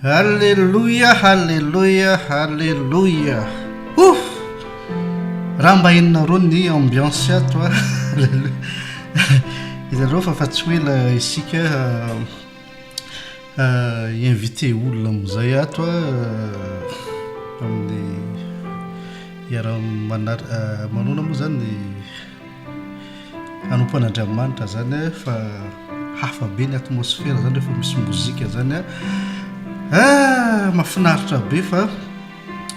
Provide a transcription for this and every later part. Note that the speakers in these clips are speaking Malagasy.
Alléluia, Alléluia, Alléluia. Ouf! Raha mba henonareo ny ambiance ato a. Alléluia. Hitanareo fa fa tsy ho ela isika hi-inviter olona amin'izay ato a amin'ny hiara-manar manaona moa zany Hanompo an'Andriamanitra zany fa hafa be ny atmosphère zany rehefa misy mozika zany a. Ah, mahafinaritra be fa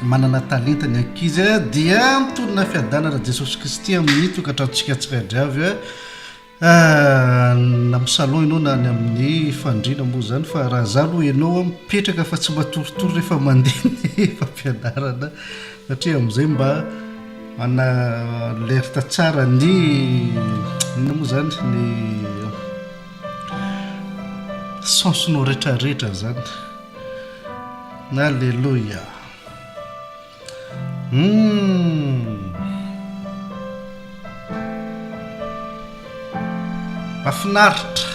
manana talenta ny ankizy a, dia mitonona fiadanana Jesosy Kristy amin'ny tokantranontsika tsiraidray avy a. Ah, na amin'ny salon ianao na any amin'ny fandriana moa zany fa raha za aloha ianao a mipetraka fa tsy matoritory rehefa mandeha ny fampianarana satria amin'izay mba Mana alerte tsara ny inona moa zany ny sens-nao retraretra zany. Alléluia. Hum. Mahafinaritra.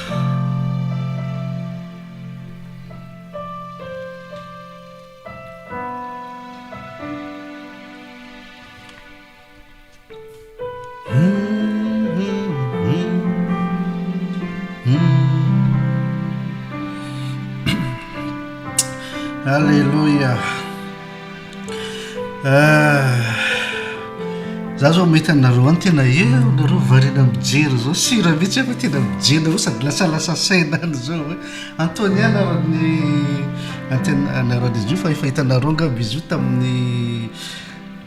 Alléluia. Ah. Za zao mahita anareo any tena eo nareo variana mijery zao sira mihitsy aho fa tena mijery nareo sady lasalasa saina any zao eh. Antonia anaran'ny anaran'izy io fa efa hitanareo angamba izy io tamin'ny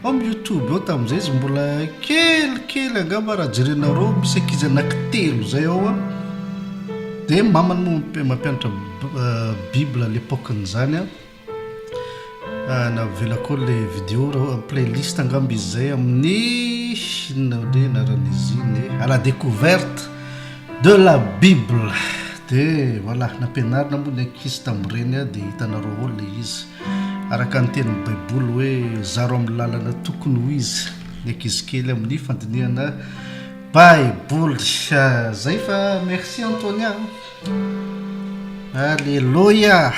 ao amin'ny youtube ao tamin'izay izy mbola kelikely angamba raha jerenareo misy ankizy anankitelo izay ao an dia mamany moa mampianatra bible à l'époque-n'izany an Navelako ao le vidéo raha playlist angamba izy zay amin'ny inona le anaran'izy iny e à la découverte de la bible de voilà nampianarina moa ny ankizy tamin'ireny a de hitanareo ao le izy araka ny tenin'ny baiboly hoe zaro amin'ny lalana tokony ho izy ny ankizy kely amin'ny fandinihana baiboly zay fa merci Antonia Alléluia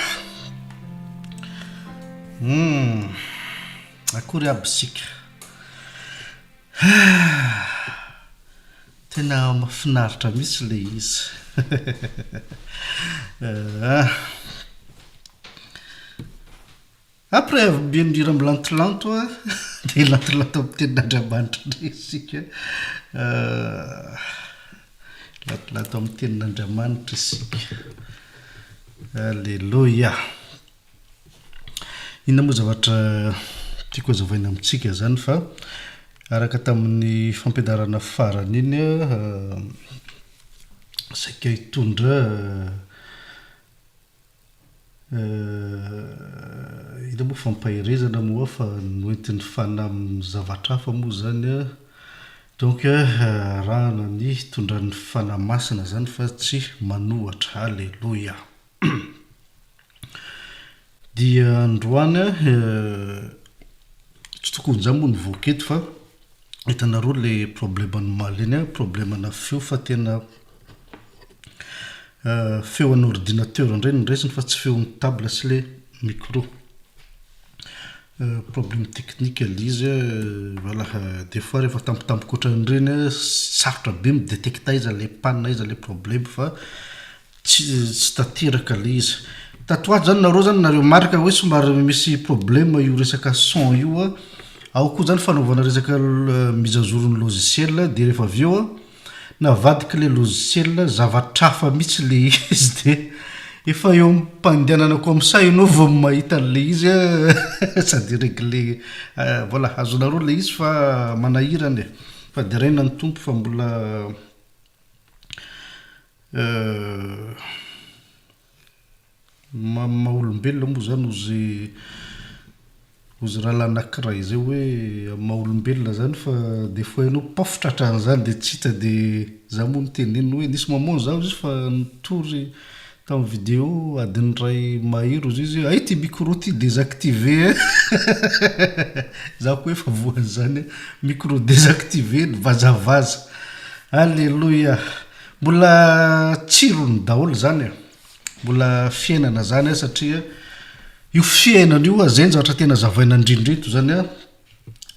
Humm akory aby isika ah tena mafinaritra mihitsy le izy ah après avy mihaino hira milantolanto a dia hilantolanto amin'ny tenin'Andriamanitra indray isika hilantolanto amin'ny tenin'Andriamanitra isika Aleloia. Inona moa zavatra tiako hazavaina amintsika izany fa araka tamin'ny fampianarana farany iny saika hitondra inona moa fampaherezana moa fa noentin'ny fanahy amin'ny zavatra hafa moa izany donc arahana ny tondran'ny fanahy masina izany fa tsy manohatra. Aleloia. Dia androany tsy tokony izany moa nivoaka eto fa hitanareo le problème an'omaly iny an, problème ana feo fa tena feo an'ny ordinateur indray no raisiny fa tsy feon'ny table sy le micro. Problème technique le izy voilà, des fois rehefa tampotampoka ohatran'ireny an, sarotra be mi-detecter aiza le panne aiza le problème fa Tsy tsy tanteraka le izy. Tato ho ato zany nareo zany na remarque hoe somary misy problème io resaka son io a, ao koa zany fanaovana resaka mise à jour ny logiciel de rehefa avy eo a navadiky le logiciel zavatra hafa mihitsy le izy de efa eo am-pandehanana comme ça ianao vao mahita an'le izy a sady regle voilà azonareo le izy fa manahirana e, fa deraina ny Tompo fa mbola Euh, maha olombelona moa zany ozy ozy rahalahy anakiray zay hoe amin'ny maha olombelona zany fa des fois ianao paof tratran'izany de tsy hita de za moa niteneniny hoe nisy moment za ozy izy fa nitory tamin'ny vidéo adiny iray mahery ozy izy hay ty micro ty désactivé za koa efa voan'izany micro désactivé nivazavaza Alléluia! Mbola tsirony daholo izany e! Mbola fiainana izany satria Io fiainana io, zay ny zavatra tena azavaina indrindra eto zany an,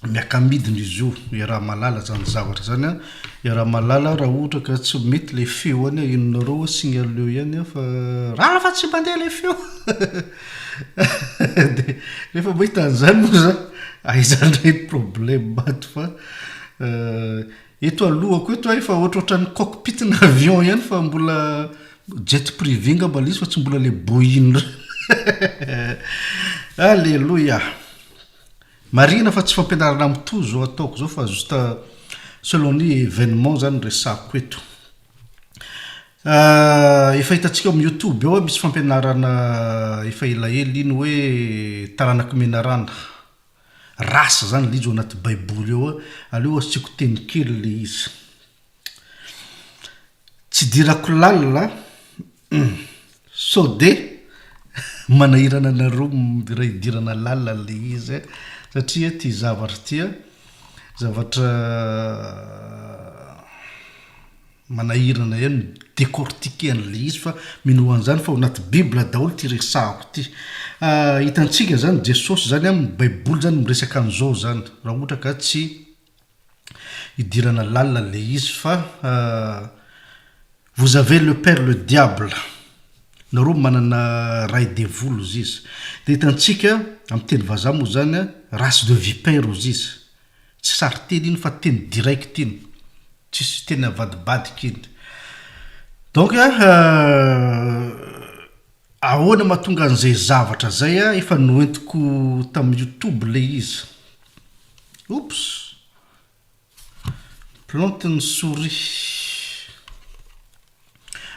miaka-midina izy io, iaraha-mahalala zany zavatra zany an, iaraha-mahalala raha ohatra ka tsy mety le feo any an, henonareo hoe signaleo ihany an fa rara fa tsy mandeha le feo de rehefa mahita an'izany moa za aiza indray ny problème ato fa eto alohako eto aho efa ohatrohatran'ny cockpit-na avion ihany fa mbola Jet privé ngamba le izy fa tsy mbola le Boeing reny. Aleloia. Marihina fa tsy fampianarana mitovy zao ataoko zao fa juste selon ny événement zany resahako eto. Ah, efa hitantsika ao amin'ny YouTube ao misy fampianarana efa elaela iny hoe taranak'i menarana. Race zany le izy ao anaty baiboly ao. Aleo asiako teny kely le izy. Tsy idirako lalina an! Sao dia manahirana anareo raha idirana lalina ilay izy an! Satria ity zavatra ity an, zavatra manahirana ihany ny mi-decortiquer an'ilay izy fa minoa an'izany fa ao anaty bible daholo ity resahako ity. Hitantsika izany Jesosy izany an, ny baiboly izany miresaka an'izao izany raha ohatra ka tsy idirana lalina le izy fa vous avez le père le diable, nareo manana ray devoly ozy izy, de hitantsika am teny vazaha moa zany a race de vipère ozy izy, tsy sariteny iny fa teny direct iny, tsisy teny avadibadika iny, donc ahoana mahatonga an'izay zavatra zay a, efa noentiko tam youtube le izy. Oups! Plante ny souris.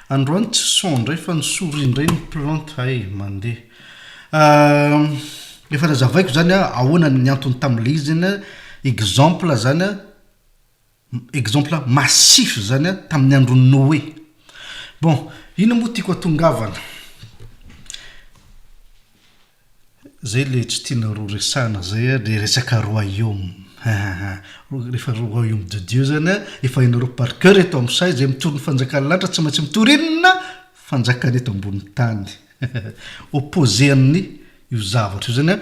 Androany tsy son indray fa ny souris indray no plante. Hay, mandeha. Efa nazavaiko zany ahoana ny antony tamin'ilay izy iny. Exemple zany, exemple massif zany tamin'ny andron'i Noé. Bon, inona moa tiako hatongavana? Zay le tsy tianareo resahana zay a, le resaka royaume hahaha, rehefa royaume de Dieu zany a, efa hainareo par coeur eto am sahy, zay mitory ny fanjakan'ny lanitra tsy maintsy mitory inona? Fanjakana eto ambony tany, opposé amin'ny io zavatra io zany a,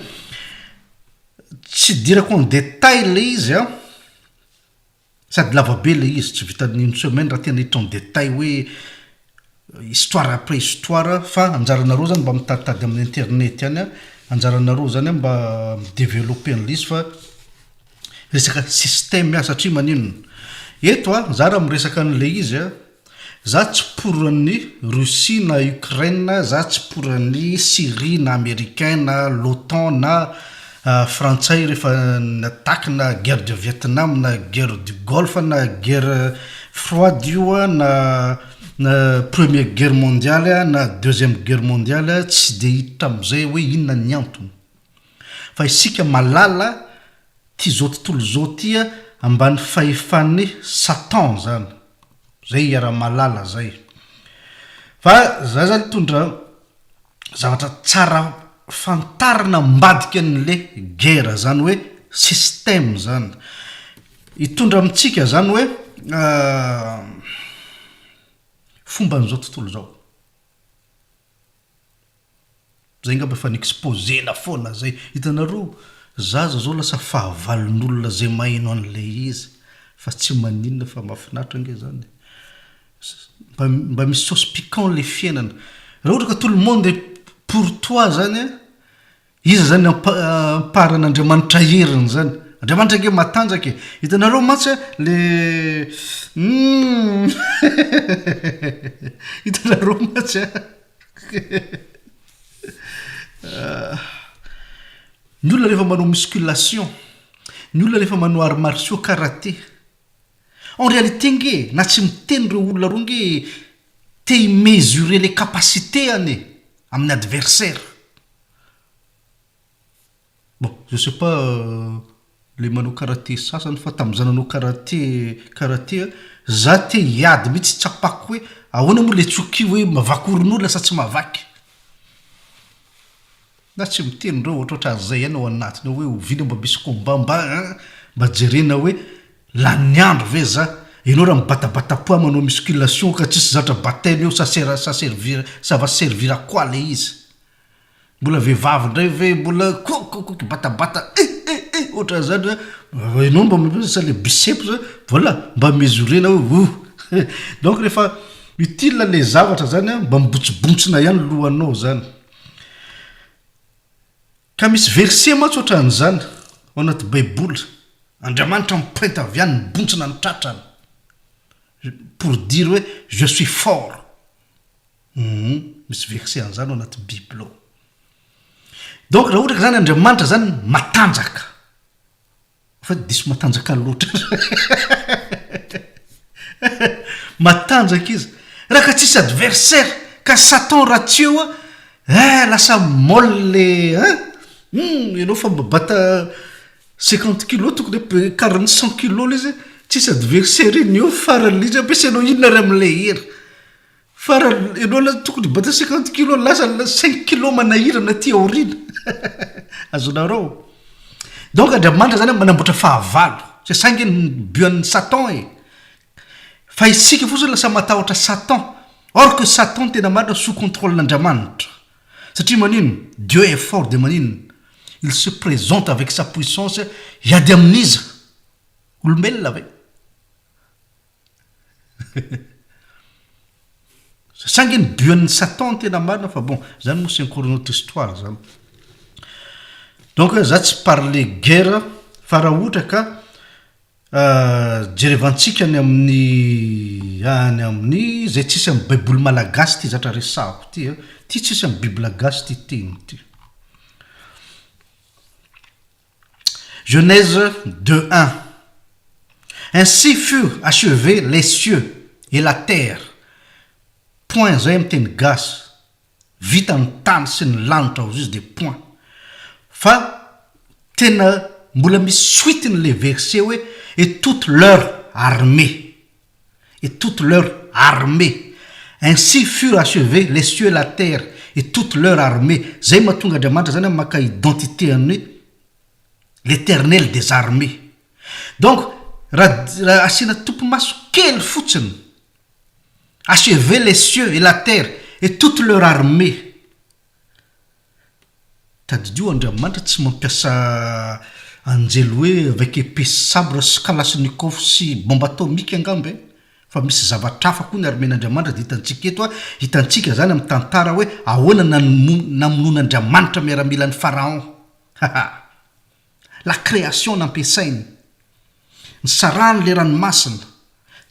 tsy idirako en détail le izy a, Sady lava be ilay izy, tsy vitan'ny une semaine raha tena hiditra en détail hoe histoire après histoire fa anjaranareo zany mba mitaditady amin'ny internet ihany an, anjaranareo zany an mba mi-developper an'ilay izy fa resaka système satria maninona? Eto an, za raha miresaka an'ilay izy an, Za tsy pour an'i Russie na Ukraine, za tsy pour an'i Syrie na Americain na l'OTAN na Frantsay rehefa ni-attaque na guerre de Vietnam na guerre du Golfe na guerre froide io na première guerre mondiale na deuxième guerre mondiale tsy de hiditra amizay hoe inona ny antony fa isika malala Ty zao tontolo zao ty ambany fahefan'ny satan zany, zay iaraha-mahalala zay. Fa za zany mitondra zavatra tsara fantarina ambadika an'le guerre zany hoe système zany. Hitondra amintsika zany hoe fomban'izao tontolo zao. Zay ngamba efa ni-exposer-na foana zay. Hitanareo, zaza zao lasa fahavalon'olona zay maheno an'ilay izy. Fa tsy maninona fa mahafinaritra ange zany e. Mba mba misy sauce piquant le fiainana. Raha ohatra ka tout le monde est pour toi zany an, iza zany ampa- amparan'Andriamanitra heriny zany? Andriamanitra ange matanjaka e. Hitanareo mantsy an, le humm hitanareo mantsy an. Ny olona rehefa manao musculation, ny olona rehefa manao arts martiaux, karate, en réalité nge na tsy miteny ireo olona ireo nge te hi-mesurer les capacités-ny e, amin'ny adversaire. Bon, je sais pas le manao karate sasany fa tamin'izaho nanao karate karate za te hiady mihitsy tsapako hoe ahoana moa le tsoki hoe mahavaky oron'olona sa tsy mahavaky. Na tsy miteny ireo ohatrohatran'izay ihany ao anatiny ao hoe oviana mba misy combat mba an, mba jerena hoe lany andro ve za. Ianao raha mibatabata poids manao musculation ka tsisy zatra bataille eo ça sert ça servir ça va servir à quoi le izy. Mbola vehivavy indray ve mbola kokokoky batabata eh eh eh ohatran'izany a, ianao mba mampiasa le biceps voilà mba mesurer-na hoe oh donc rehefa utile le zavatra zany a mba mibotsibontsina ihany lohanao zany. Ka misy verset mantsy ohatran'izany ao anaty baiboly, Andriamanitra mi-pointe avy any mibontsina ny tratrany pour dire hoe je suis fort. Humm misy verset an'izany ao anaty bible ao. Donc raha ohatra ka zany Andriamanitra zany matanjaka, fa diso matanjaka loatra, matanjaka izy, raha ka tsisy adversaire, ka satan raha tsy eo an, eh lasa molle hein, humm ianao fa mibata 50 kilos tokony ampiakariny 100 kilos le izy, tsisy adversaire iny eo farany le izy ampiasainao inona ary amle hery. Farany ianao lasa tokony hibata 50 kilos lasa 5 kilos manahirana aty aoriana. Azonareo? Donc Andriamanitra zany manamboatra fahavalo. C'est ça nge ny but an'ny Satan e. Fa isika fotsiny lasa matahotra Satan. Or que Satan tena marina sous contrôle n'Andriamanitra. Satria manino? Dieu est fort dia manino? Il se présente avec sa puissance hiady amin'iza? Olombelona ve? Saingy ny but an'ny satan no tena marina fa bon, zany moa c'est encore une autre histoire zany. Donc za tsy parler guerre fa raha ohatra ka jerevantsika any amin'ny any amin'ny zay tsisy amin'ny baiboly malagasy ty zatra resahako ty a, ty tsisy amin'ny bible gasy ty teny ty. Genèse 2 un Ainsi furent achevés les cieux et la terre Point zay amin'ny teny gasy Vita ny tany sy ny lanitra hozy izy dia point Fa tena mbola misy suite-ny le verset hoe et toute leur armée et toute leur armée. Ainsi furent achevés les cieux et la terre et toute leur armée. Zay mahatonga Andriamanitra zany maka identité an'ny hoe l'Eternel des armées. Donc raha raha asiana topimaso kely fotsiny, achevés les cieux et la terre et toute leur armée. Tadidio Andriamanitra tsy mampiasa anjely hoe avec épée sy sabre sy kalachnikov sy bombe atomique angamba e! Fa misy zavatra hafa koa ny armen'Andriamanitra dia hitantsika eto a, hitantsika zany amin'ny tantara hoe ahoana namonoan'Andriamanitra miaramilan'i Pharaon. Haha! La création nampiasainy. Nisarahany le ranomasina.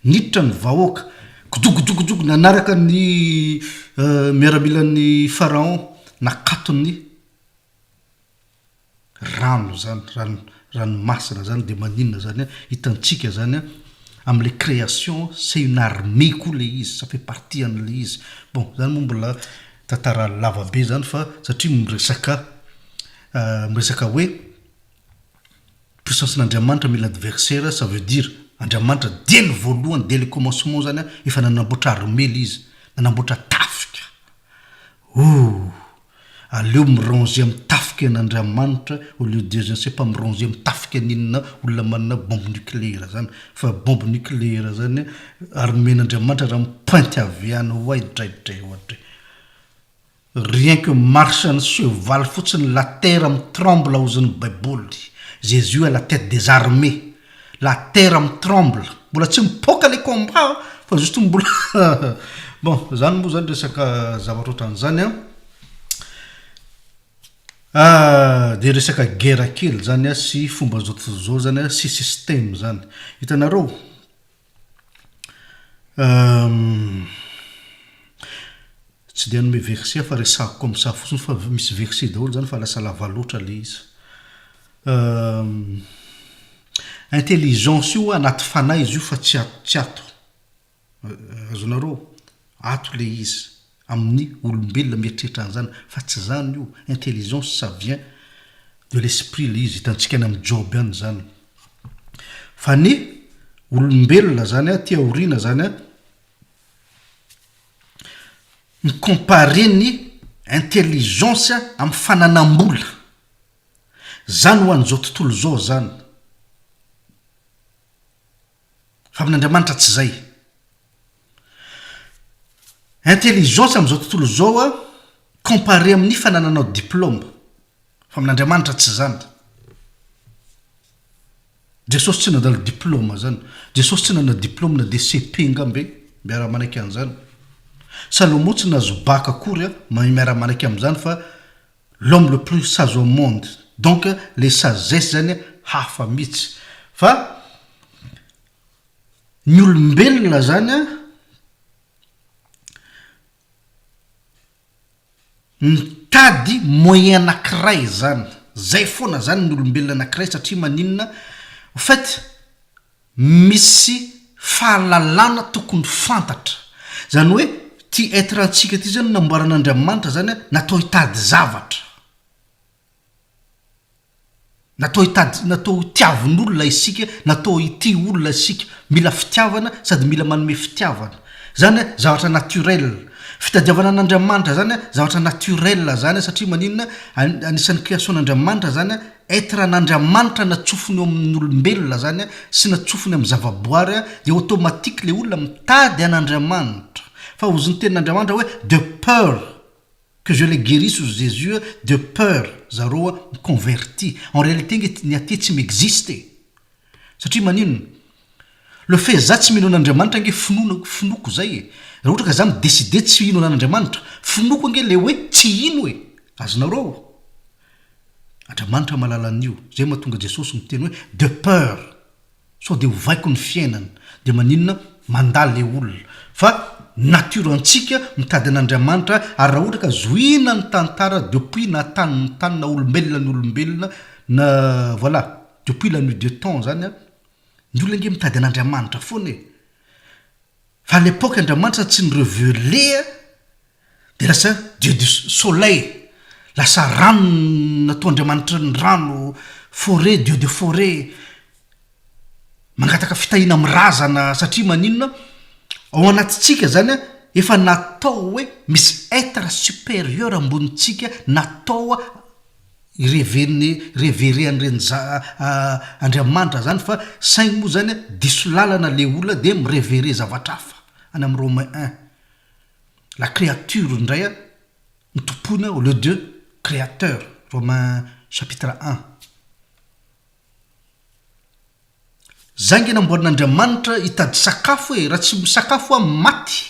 Niditra ny vahoaka. Godogodogodogo nanaraka ny miaramilan'i Pharaon. Nakatony rano zany, rano, ranomasina zany de maninona zany an, hitantsika zany an, amle création c'est une armée koa le izy, ça fait partie an'le izy. Bon, zany moa mbola tantara lava be zany fa satria miresaka Miresaka hoe puissance n'Andriamanitra mila adversaire ça veut dire Andriamanitra dès le voalohany dès le commencement zany an efa nanamboatra armée le izy, nanamboatra tafika. Ooh! Aleo mi-ranger amin'ny tafika an'Andriamanitra au lieu de je ne sais pas mi-ranger amin'ny tafika an'inona olona manana bombe nucléaire zany fa bombe nucléaire zany armée-n'Andriamanitra raha mi-pointe avy any oay draidray oadray. Rien que marche ny cheval fotsiny la terre mi tremble ozy ny baiboly, Jésus à la tête des armées, la terre mi tremble, mbola tsy mipoaka le combat fa juste mbola bon zany moa zany resaka zavatra otran'izany an, de resaka guerre kely zany an sy fomba zao tontolo zao zany an sy système zany, hitanareo Tsy dia hanome verset aho fa resahako comme ça fotsiny fa misy verset daholo zany fa lasa lava loatra le izy. Intelligence io anaty fanahy izy io fa tsy ato tsy ato. Azonareo? Ato le izy. Amin'ny olombelona mieritreritra an'izany fa tsy zany io. Intelligence ça vient de l'esprit le izy, hitantsika any amin'ny Job any zany. Fa ny olombelona zany aty aoriana zany an, Mi-comparer ny intelligence amin'ny fananam-bola. Zany ho an'izao tontolo izao zany. Fa amin'Andriamanitra tsy zay. Intelligence amin'izao tontolo izao an. Comparé amin'ny fanananao diplôme. Fa amin'Andriamanitra tsy izany. Jesosy tsy nandalo diplôme zany. Jesosy tsy nanana diplôme na dia CP ngamba e. Miara manaiky an'izany. Salomon tsy nahazo bac akory a, miara manaiky amin'izany fa l'homme le plus sage au monde. Donc le sagesse zany hafa mihitsy. Fa ny olombelona zany a, Mitady moyen anakiray zany, zay foana zany ny olombelona anakiray satria maninona, au fait misy fahalalana tokony fantatra, zany hoe ty être antsika ty zany namboaran'Andriamanitra zany a natao hitady zavatra. Natao hitady, natao ho tiavin'olona isika, natao hitia olona isika. Mila fitiavana sady mila manome fitiavana. Zany an, zavatra naturel. Fitadiavana an'Andriamanitra zany an, zavatra naturel zany satria maninona, anisan'ny création-n'Andriamanitra zany an, être an'Andriamanitra natsofony eo amin'ny olombelona zany an, sy natsofony amin'ny zavaboary an, dia automatique le olona mitady an'Andriamanitra. Fa hozy ny tenin'Andriamanitra hoe de peur. Que je les guerisse hozy Jésus de peur zareo a mi-converti. En réalité nge ny athée tsy mi-existe e! Satria maninona? Le fait za tsy mino an'Andriamanitra nge finoana finoako zay e! Raha ohatra ka za mi-decider tsy hino an'Andriamanitra, finoako ange le hoe tsy hino e! Azonareo? Andriamanitra mahalala an'io. Zay mahatonga Jesosy miteny hoe de peur. Sao dia ovaiko ny fiainana dia maninona mandà le olona fa nature antsika mitady an'Andriamanitra ary raha ohatra ka zohina ny tantara depuis na tany ny tany na olombelona ny olombelona na voilà depuis la nuit de temps zany an ny olona ange mitady an'Andriamanitra foana e fa à l'époque Andriamanitra tsy ni-reveler Dia lasa Dieu du soleil, lasa rano natao Andriamanitry ny rano, forêt, Dieu de forêt, mangataka fitahiana amin'ny razana satria maninona, ao anatintsika zany an, efa natao hoe misy être supérieur ambonintsika natao hi-rever-ny, reverer an'ireny za- Andriamanitra zany fa saingy moa zany an, diso lalana le olona dia mi-reverer zavatra hafa, any amin'ny Romain un. La créature indray a no tompoina au lieu de créateur, Romains chapitre un. Zay nge namboarin'Andriamanitra hitady sakafo e, raha tsy misakafo aho maty.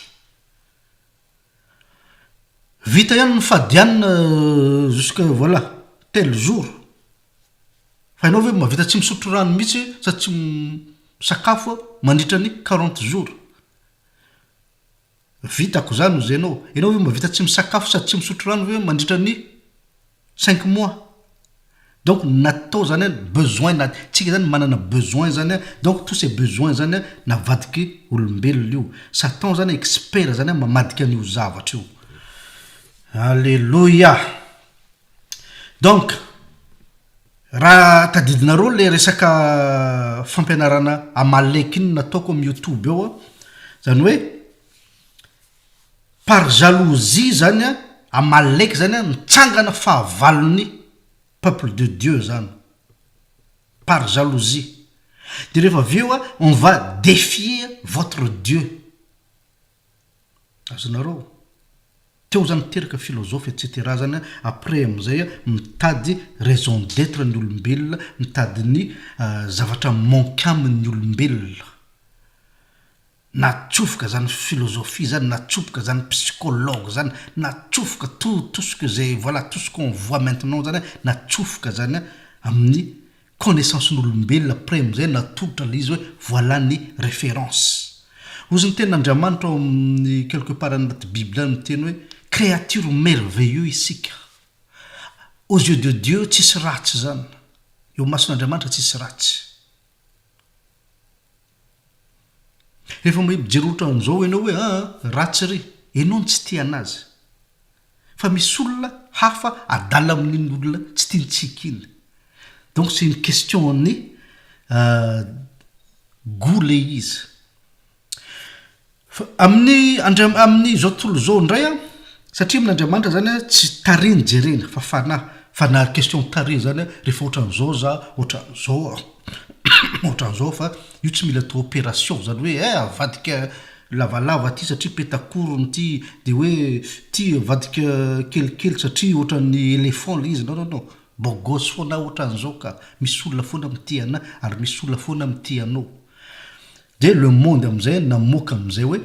Vita ihany ny fadianina jusque voilà tel jour. Fa ianao ve mahavita tsy misotro rano mihitsy sady tsy misakafo mandritra ny quarante jours? Vitako zany ozy enao. Enao ve mavita tsy misakafo sady tsy misotro rano ve mandritra ny cinq mois? Donc natao zany an besoin na tsika zany manana besoin zany an donc tous ces besoins zany an navadiky olombelona io. Satan zany expert zany an mamadika an'io zavatra io. Aleloia! Donc raha tadidinareo le resaka fampianarana Amalek iny nataoko am youtube ao an, zany hoe par jalousie zany an, Amalek zany an nitsangana fahavalon'ny peuple de Dieu zany, par jalousie, de rehefa avy eo an on va defier votre Dieu. Azonareo? Teo zany niteraka philosophe etc zany après amizay mitady raison d'etre ny olombelona, mitady ny zavatra manque aminy ny olombelona. Natsofoka zany philosophie zany, natsofoka zany psychologue zany, natsofoka tout tout ce que zay voilà tout ce qu'on voit maintenant zany natsofoka zany amin'ny Connaissance-n'olombelona après amizay natolotra le izy hoe voilà ny référence. Hozy ny tenin'Andriamanitra ao amin'ny quelque part any anaty bible any miteny hoe créature merveilleux isika. Aux yeux de Dieu tsisy ratsy zany. Eo imason'Andriamanitra tsisy ratsy. Rehefa mijery otran'izao enao hoe aa ratsy ry, enao no tsy tia anazy. Fa misy olona hafa adala amin'iny olona tsy tiantsika iny. Donc c'est une question ny gout le izy. Fa amin'ny Andriam- amin'izao tontolo izao indray an, satria amin'Andriamanitra zany an tsy tarehy no jerena fa fanahy, fa na question tarehy zany an rehefa ohatran'izao za, ohatran'izao aho, ohatran'izao fa io tsy mila atao opération zany hoe eh avadika. lavalava ty satria petakorony ty, de hoe ty avadika kelikely satria ohatran'ny éléphant le izy, non non non, beau gosse foana aho ohatran'izao ka, misy olona foana mitia anah ary misy olona foana mitia anao. De le monde amin'izay namoaka amin'izay hoe,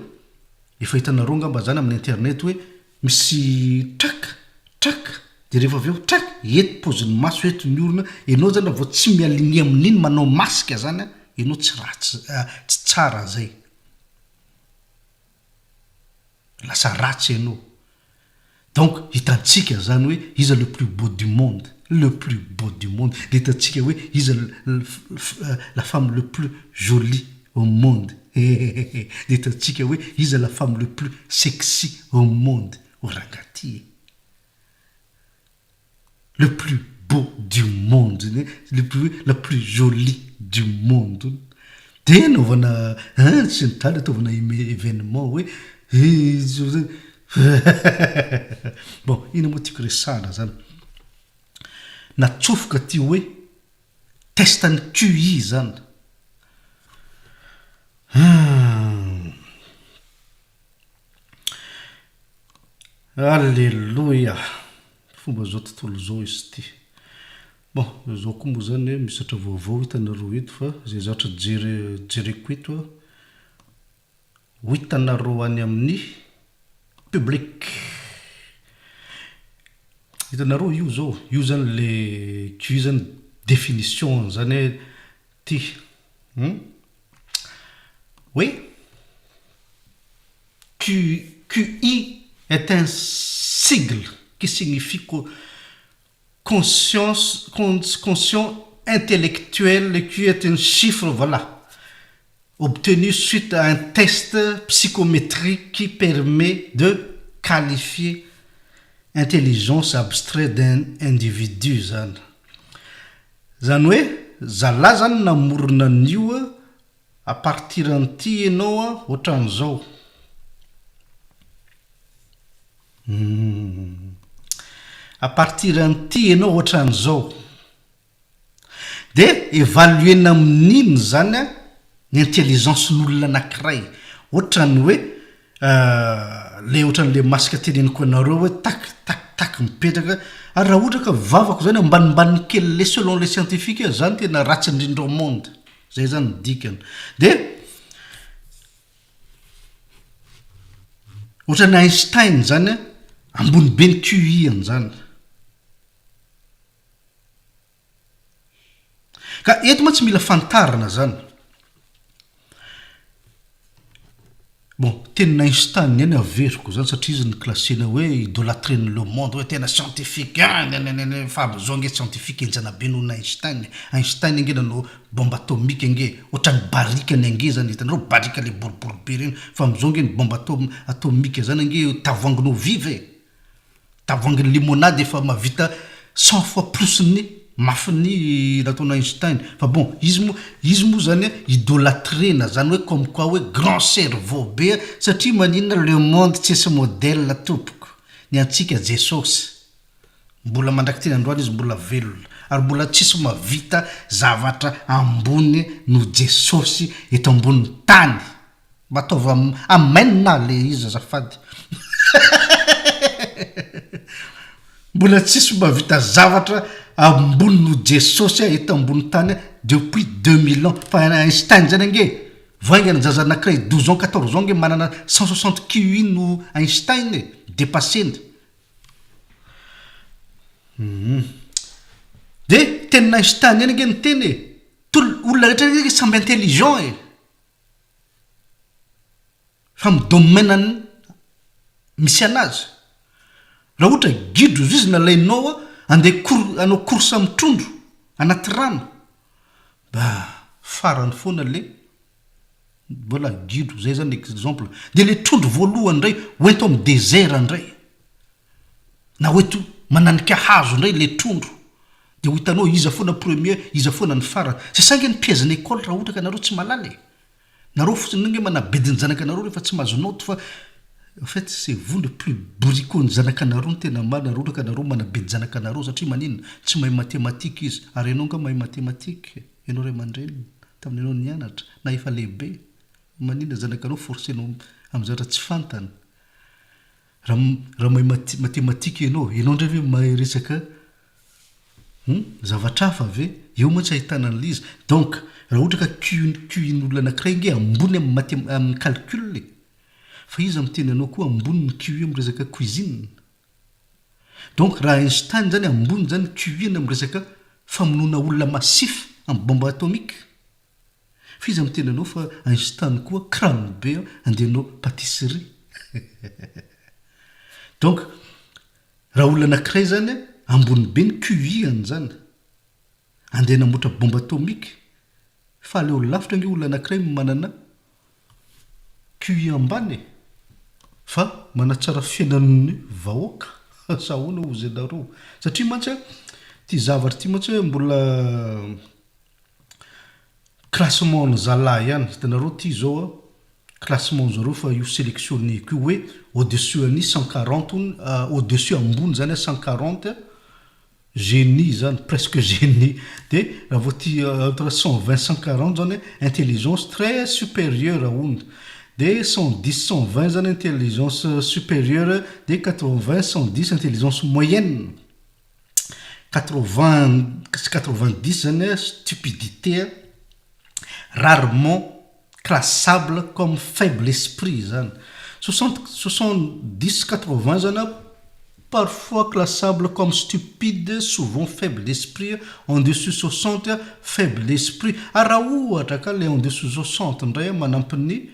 efa hitanareo angamba zany amin'ny internet hoe misy trak, trak, de rehefa avy eo trak, eto paozin'ny maso, eto ny orona, enao zany raha vao tsy mi-aligner amin'iny manao masque zany an, enao tsy ratsy, tsy tsara zay. Lasa ratsy ianao. Donc hitantsika zany hoe iza le plus beau du monde, le plus beau du monde, de hitantsika hoe iza la femme le plus jolie au monde, hehehehe, de hitantsika hoe iza la femme le plus sexy au monde, o rangaha ty e! Le plus beau du monde zany hoe le plus hoe la plus jolie du monde hono. Dia anaovana hein sy ny tariny ataovana événement hoe bon inona moa tiako resahana zany. Natsofoka ty hoe test an'ny QI zany. Hum. Aleloia! Fomba zao tontolo izao izy ity. Bon, izao koa moa izany misy zatra vaovao hitanareo eto fa izay zatra jere jereko eto an, ho hitanareo any amin'ny public. Hitanareo io izao, io izany le QI izany définition an'izany hoe ty. Hum? Hoe QI est un sigle qui signifie conscience, conscient intellectuel qui est un chiffre voilà obtenu suite à un test psychométrique qui permet de qualifier intelligence abstrait d'un individu zany. Zany hoe zalahy zany namorona an'io À partir an'ity ianao an, ohatran'izao. Humm. À partir an'ity ianao ohatran'izao. Dia évaluer-na amin'iny izany an, ny intelligence-n'olona anankiray. Ohatran'ny hoe le ohatran'le masque teneniko anareo hoe tac tac tac mipetraka, ary raha ohatra ka vavako izany ambanimbany kely le selon les scientifiques, zany tena ratsy indrindra au monde. Zay zany ny dikany. De ohatran'i Einstein zany an, ambony be ny QI an'izany. Ka eto mantsy mila fantarina zany. Bon, tenin'i Einstein ihany averiko zany satria izy ni-classer-na hoe idolâtrer-n'ny le monde hoe tena scientifique ein nenenene fa amzao ange scientifique henjana be noho ny Einstein e, Einstein ange nanao bombe atomique ange ohatran'ny barika ny hangezany, hitanareo barika le boribory be reny fa amzao ange ny bombe atom- atomique zany ange tavoahanginao viva e. Tavoahangin'ny limonade efa mahavita 100 fois plus ny mafin'ny nataon'i Einstein. Fa bon, izy moa, izy moa zany idolatrena zany hoe comme quoi hoe grand cerveau be satria maninona le monde tsisy modèle tompoko. Ny antsika Jesosy. Mbola mandrak'ity androany izy mbola velona. Ary mbola tsisy mahavita zavatra ambony noho Jesosy eto ambonin'ny tany. Mba ataovy amen le izy azafady. Mbola tsisy mahavita zavatra ambony noho Jesosy eto ambony tany depuis 2000 ans. Fa Einstein zany ange vao haingana zaza anakiray 12 ans 14 ans ange manana 160 QI noho Einstein e, dépasseny. De tenin'i Einstein ihany ange ny teny e, tout olona rehetra ange samby intelligent e. Fa amin'ny domaine-ny misy anazy. Raha ohatra gidro izy nalainao andeha cour hanao course amin'ny trondro anaty rano, bah farany foana le voilà gidro zay zany exemple. De le trondro voalohany ndray hoento amin'ny desert ndray. Na hoento mananika hazo ndray le trondro. De ho hitanao iza foana premier, iza foana ny farany. C'est ça nge ny piège-n'ny école raha ohatra ka nareo tsy mahalala e. Nareo fotsiny nge manabedy ny zanakanareo rehefa tsy mahazo naoty fa en fait c'est vous le plus bourricot ny zanakanareo no tena marina raha ohatra ka nareo manabedy zanakanareo satria maninona? Tsy mahay mathématique izy ary ianao nga mahay mathématique? Ianao ray aman-dreniny tamin'ianao nianatra na efa lehibe? Maninona zanakanao forcer-nao amin'ny zavatra tsy fantany? Raha raha mahay matematika ianao, ianao indray ve mahay resaka hum zavatra hafa ve? Eo mantsy ahitana an'ilay izy. Donc raha ohatra ka Q QI-n'olona anankiray ange ambony amin'ny matem- amin'ny calcul e! Fa iza miteny anao koa ambony ny QI amin'ny resaka cuisine? Donc raha Einstein zany ambony zany QI-ny amin'ny resaka famonoana olona massif amin'ny bombe atomique? Fa iza miteny anao fa Einstein koa crâne be an, andeha hanao pâtisserie. Donc raha olona anakiray zany an, ambony be ny QI any zany, andeha hanamboatra bombe atomique, fa aleo lavitra ange olona anakiray manana QI ambany e! Fa manatsara fiainan'ny vahoaka sa ahoana hozy ianareo? Satria mantsy an, ity zavatra ity mantsy mbola Classement ny zalahy ihany, hitanareo ty zao a, classement zareo fa io selectionner-ko io hoe au dessus an'i 140 hono, au dessus ambony zany a 140 génie zany, presque génie, de raha vao ty entre 120 140 zany intelligence très supérieure hono, de 110 120 zany intelligence supérieure, de 80 110 intelligence moyenne. 80 sy 90 zany stupidité rarement classable comme faible esprit zany, soixante 70 80 zany parfois classable comme stupide souvent faible d'esprit en dessus 60 faible d'esprit, ary raha ohatra ka le en dessous 60 ndray manampy ny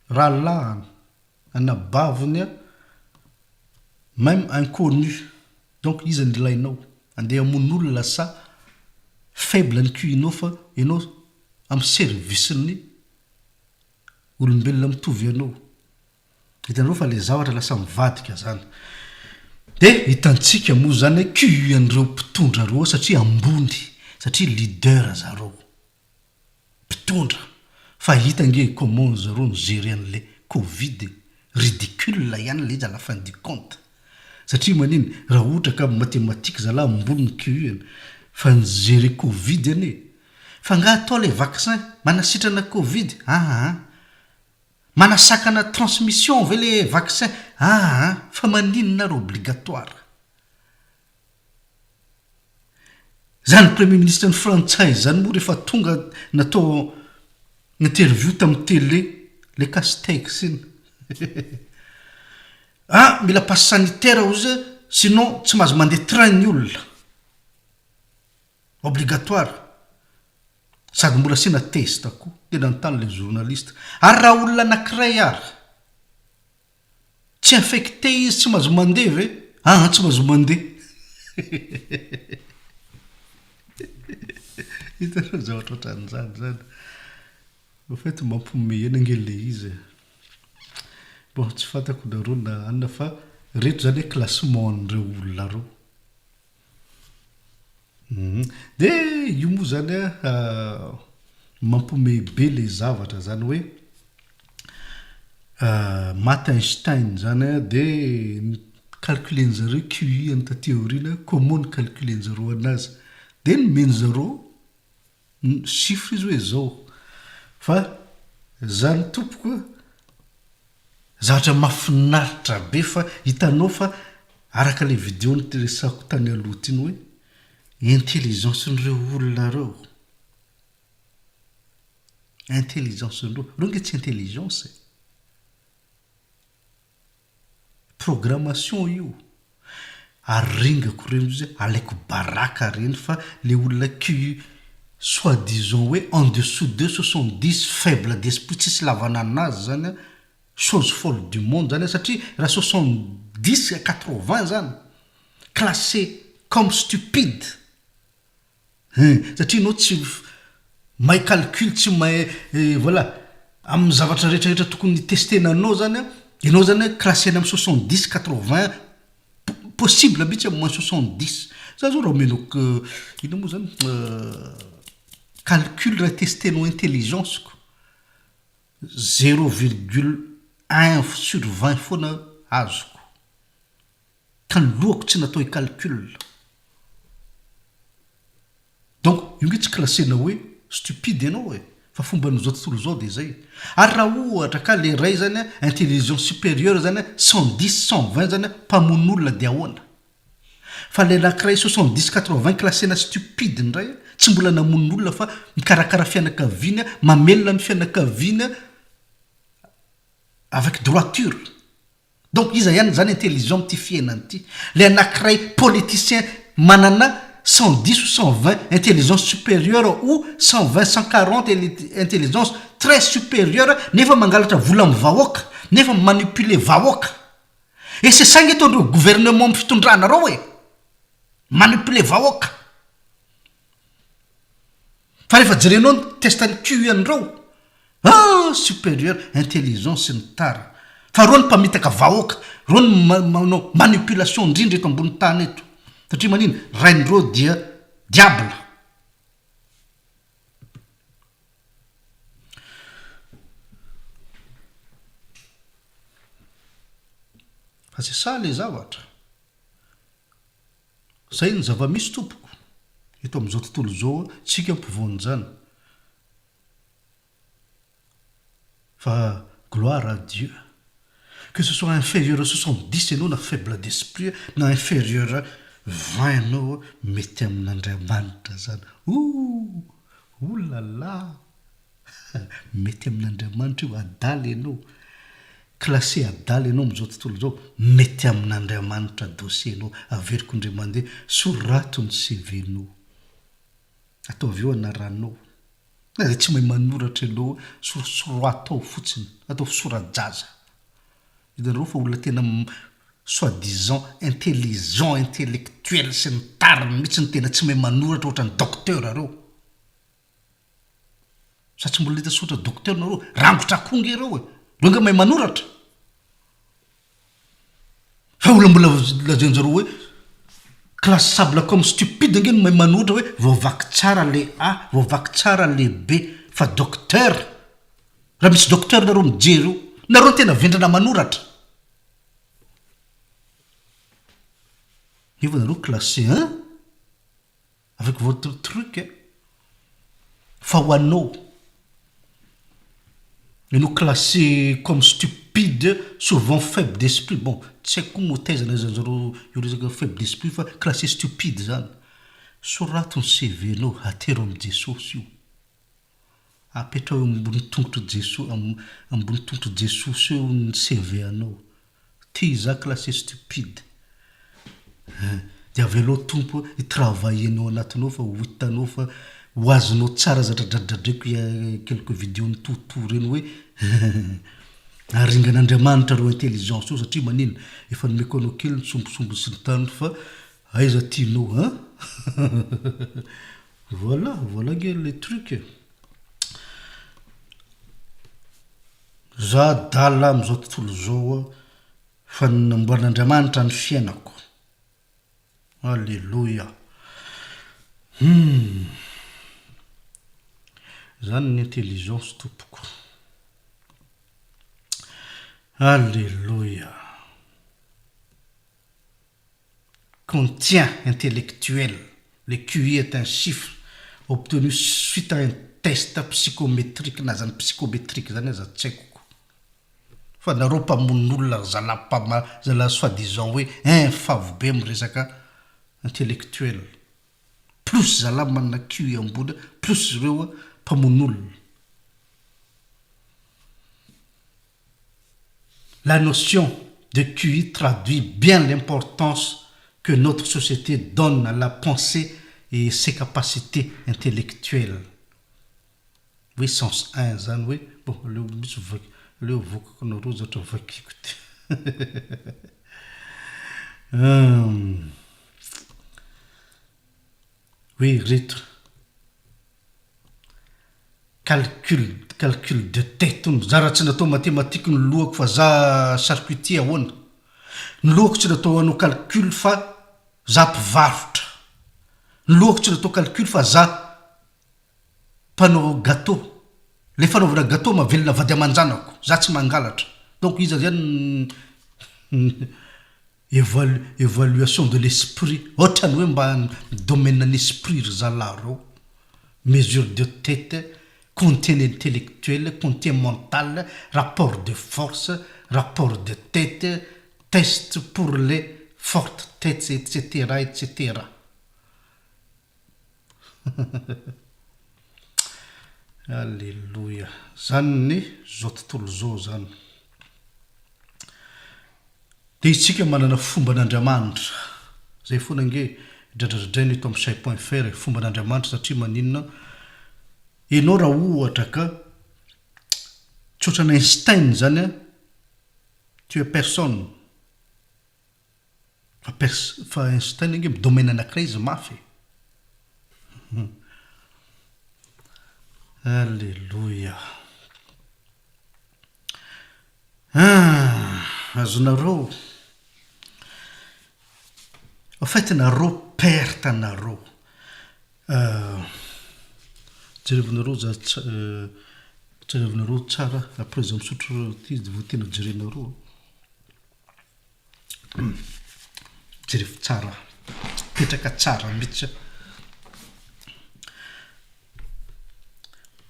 rahalahiny anabaviny Même inconnu. Donc iza no ilainao? Andeha hamono olona sa faible ny QI-nao fa ianao amin'ny service-n'ny olombelona mitovy anao. Hitanareo fa le zavatra lasa mivadika zany. De hitantsika moa zany hoe QI an'ireo mpitondra reo satria ambony, satria leader zareo. Mpitondra fa hita ange comment zareo ni gerer anle covid e, ridicule ihany le izy à la fin du compte satria maninn raha ohatra ka mathématique zalah ambony ny QI-ny fa ni gerer covid anie fa nga atao le vaccin manasitrana covid aa manasakana transmission ve le vaccin aa fa maninona ary obligatoire. Zany premier ministre ny frantsay zany moa rehefa tonga natao interview tamin'ny télé le Castex iny ah mila passe sanitaire ozy sinon tsy mahazo mandeha train ny olona obligatoire sady mbola asiana test koa de nanontany le journaliste ary raha olona anakiray ary Tsy infecté izy tsy mahazo mandeha ve? Aa tsy mahazo mandeha. Hitanareo zavatra ohatran'izany zany. Au fait mampiomehy ihany ange le izy e. Bon tsy fantako nareo na anona fa reto zany hoe classement an'ireo olona reo. Dia io moa zany an, mampihomehy be le zavatra zany hoe maty Einstein zany an, dia ni-calculer-njareo QI any taty aoriana, comment ni-calculer-njareo anazy, dia nomen-jareo chiffre izy hoe zao, fa zany tompoko an, Zavatra mahafinaritra be fa hitanao fa araka ilay video niresahako tany aloha ity ny hoe intelligence-n'ireo olona ireo. Intelligence-n'ireo. Ireo ange tsy intelligence e. Programmation io. Aringako ireny ozy alaiko baraka ireny fa le olona QI soit disant hoe en dessous de 70 faible d'esprit tsisy ilavana anazy zany an, chose folle du monde zany an satria raha 70 à 80 zany classé comme stupide Hein, satria ianao tsy mahay calcul, tsy mahay voilà, amin'ny zavatra rehetra rehetra tokony hi-tester-na anao zany an, ianao zany an classé-na amin'ny 70, 80, possible mihitsy amin'ny moins 70. Za zao raha omenao inona moa zany, calcul raha hi-tester-nao intelligence-ko, zéro virgule un sur 20 foana azoko. Ka ny lohako tsy natao hi-calcul. Donc io nge tsy classena hoe stupide ianao e! Fa fomban'izao tontolo izao dia izay. Ary raha ohatra ka le ray zany intelligence supérieure zany 110, 120 zany mpamono olona dia ahoana? Fa le anakiray 70, 80 classena stupide indray tsy mbola namono olona fa mikarakara fianakaviana, mamelona ny fianakaviana avec droiture. Donc iza ihany zany intelligent amin'ity fiainana ity? Le anakiray politicien manana 110 ou 120 intelligence supérieure ou 120, 140 intelligence très supérieure nefa mangalatra vola amin'ny vahoaka, nefa mi-manipuler vahoaka. Et c'est ça nge ataondreo gouvernement amin'ny fitondrana reo e! Manipuler vahoaka. Fa rehefa jerenao ny test ny QI an'ireo, ah supérieur, intelligent sy ny tariny. Fa reo ny mpamitaka vahoaka, reo ny manao manipulation indrindra eto ambony tany eto. Satria manina? Rain'ireo dia diable. Fa c'est ça le zavatra. Zay ny zava-misy tompoko, eto amin'izao tontolo izao tsika ampovoan'izany. Fa gloire à Dieu. Que ce soit inférieur 70 ianao na faible d'esprit na inférieur 20 ianao mety amin'Andriamanitra zany. Ouh! Ouh là là! Mety amin'Andriamanitra io, adala ianao. Classé adala ianao amin'izao tontolo izao, mety amin'Andriamanitra dossier-nao. Averiko indray mandeha, sorato ny CV-nao. Ataovy eo anaranao. Na dia tsy mahay manoratra ianao, sorosoroato ao fotsiny, ataovy sora-jaza. Hitanareo fa olona tena soit disant intelligent, intellectuel sy ny tariny mihitsy no tena tsy mahay manoratra ohatran'ny docteur ireo. Sa tsy mbola nahita soratra docteur nareo? Rangotra akoho nge ireo e! Reo nge mahay manoratra. Fa olona mbola lazainjareo hoe classable comme stupide nge no mahay manoratra hoe voavaky tsara le A, voavaky tsara le B, fa docteur? Raha misy docteur nareo mijery io, nareo no tena vendrana manoratra. Nefa nareo classé un? Avec votre truc eh! Fa ho anao, ianao classé comme stupide, souvent faible d'esprit, bon tsy haiko koa moa taiza nahaizanjareo io resaka faible d'esprit fa classé stupide zany. Sorato ny CV-nao, atero amin'i Jesosy io. Apetraho eo ambony tongotr'i Jeso, ambony tongotr'i Jesosy eo ny CV anao. Ty za classé stupide. Hein. Dia avelao Tompo hi travailler ny ao anatinao fa ho hitanao fa ho azonao tsara zatra dradradraiko il y a quelques vidéos nitohitohy ireny hoe aringan'Andriamanitra reo intelligence io satria manina? Efa nomeko anao kely ny sombintsombiny sy ny tariny fa aiza tianao hein? Voilà, voilà ange le truc e. Za adala amin'izao tontolo izao a, fa namboarin'Andriamanitra ny fiainako. Aleloia. Humm. Zany ny intelligence tompoko. Aleloia. Contient intellectuel, le QI est un chiffre obtenu suite à un test psychométrique na zany psychométrique zany aza tsy haiko ko. Fa nareo mpamono olona ry zalahy mpama zalahy soit disant hoe un favo be miresaka intellectuel. Plus zalahy manana QI ambony plus ireo mpamono olona. La notion de QI traduit bien l'importance que notre société donne à la pensée et ses capacités intellectuelles. Hoe sens un zany hoe, bon aleo mihitsy vaky, aleo avoakako anareo zatra vakiko ty. Hoe ireto. Calcul calcul de tete hono, za raha tsy natao mathématique ny lohako fa za charcutier ahoana? Ny lohako tsy natao hanao calcul fa za mpivarotra, ny lohako tsy natao calcul fa za mpanao gateau, le fanaovana gateau mahavelona vady aman-janako, za tsy mangalatra, donc iza zany Evalu evaluation de l'esprit, ohatrany hoe mba domaine ny esprit ry zalahy reo, mesure de tete, Contient intellectuel, contient mental, rapport de force, rapport de tête, test pour les fortes têtes etc etc. Aleloia. Zany ny zao tontolo zao zany. Dia isika manana fomban'Andriamanitra. Zay foana ange dradradradraina eto amin'ny chay point fr e, fomban'Andriamanitra satria maninona? Enao raha ohatra ka tsy ohatran'i Einstein zany an, tu es personne. Fa pers fa Einstein ange domaine anakiray izy mafy e. Alléluia. Ah, azonareo. Au fait nareo perte nareo. Jerevinareo za jerevinareo tsara après za misotro ty izy vao tena jerenareo. Jerevo tsara, mipetraka tsara mihitsy.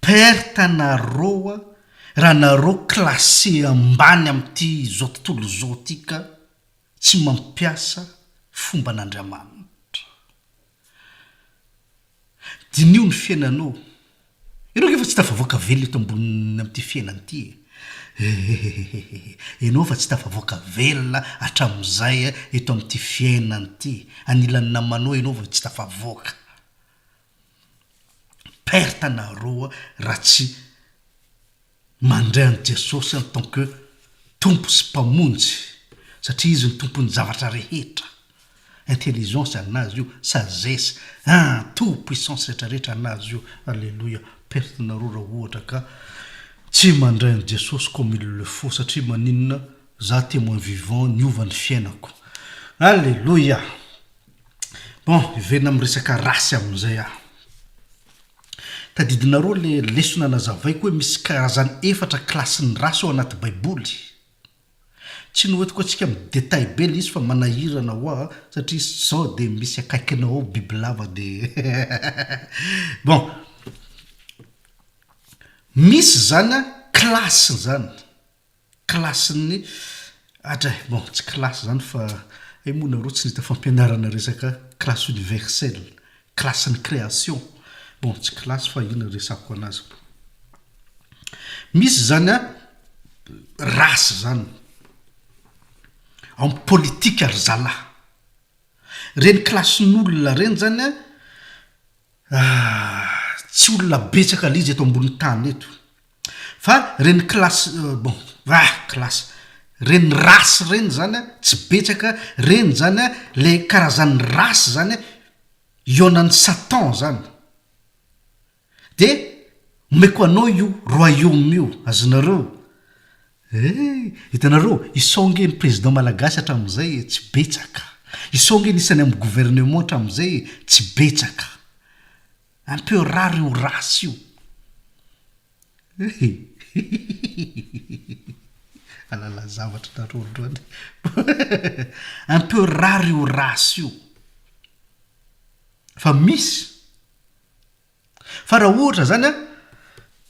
Perte nareo raha nareo classé ambany amin'ity zao tontolo zao ty ka tsy mampiasa fomban'Andriamanitra. Diniho ny fiainanao. Ianao ange efa tsy tafavoaka velona eto ambonin'ny amin'ity fiainana ity e. Ehehehehe. Ianao efa tsy tafavoaka velona hatramin'izay eto amin'ity fiainana ity. Anilan'ny namanao ianao vao tsy tafavoaka. Perte nareo raha tsy Mandray an'i Jesosy en tant que Tompo sy Mpamonjy satria Izy no Tompon'ny zavatra rehetra. Intelligence an'Azy io, sagesse, ah, tout, puissance rehetra rehetra an'Azy io. Alléluia. Perte nareo raha ohatra ka tsy mandray an'i Jesosy comme il le faut satria maninona? Za témoin vivant niova ny fiainako. Alléluia. Bon, hiverina amin'ny resaka race amin'izay aho. Tadidinareo le lesona nazavaiko hoe misy karazany efatra kilasin'ny race ao anaty baiboly? Tsy noentiko antsika amin'ny détail be le izy fa manahirana hoa satria sao de misy akaikinao ao bibilava de bon misy zany an classe zany Kilasin'ny Atra e, bon tsy kilasy izany fa hay moa nareo tsy nahita fampianarana resaka classe universelle, kilasin'ny création, bon tsy kilasy fa inona resako anazy. Misy izany an, race izany, ao amin'ny politika ry zalahy, ireny kilasin'olona ireny izany an, tsy olona betsaka ilay izy eto ambonin'ny tany eto. Fa reny classe bon ah classe reny race reny zany a tsy betsaka reny zany a le karazan'ny race zany a hihaonan'i satan zany de omeko anao io royaume io azonareo eh hitanareo isao nge ny président malagasy hatramin'izay e tsy betsaka isao nge ny isany amin'ny gouvernement hatramin'izay e tsy betsaka Un peu rare io race io. Alala zavatra nareo androany. Un peu rare io race io. Fa misy. Fa raha ohatra zany an,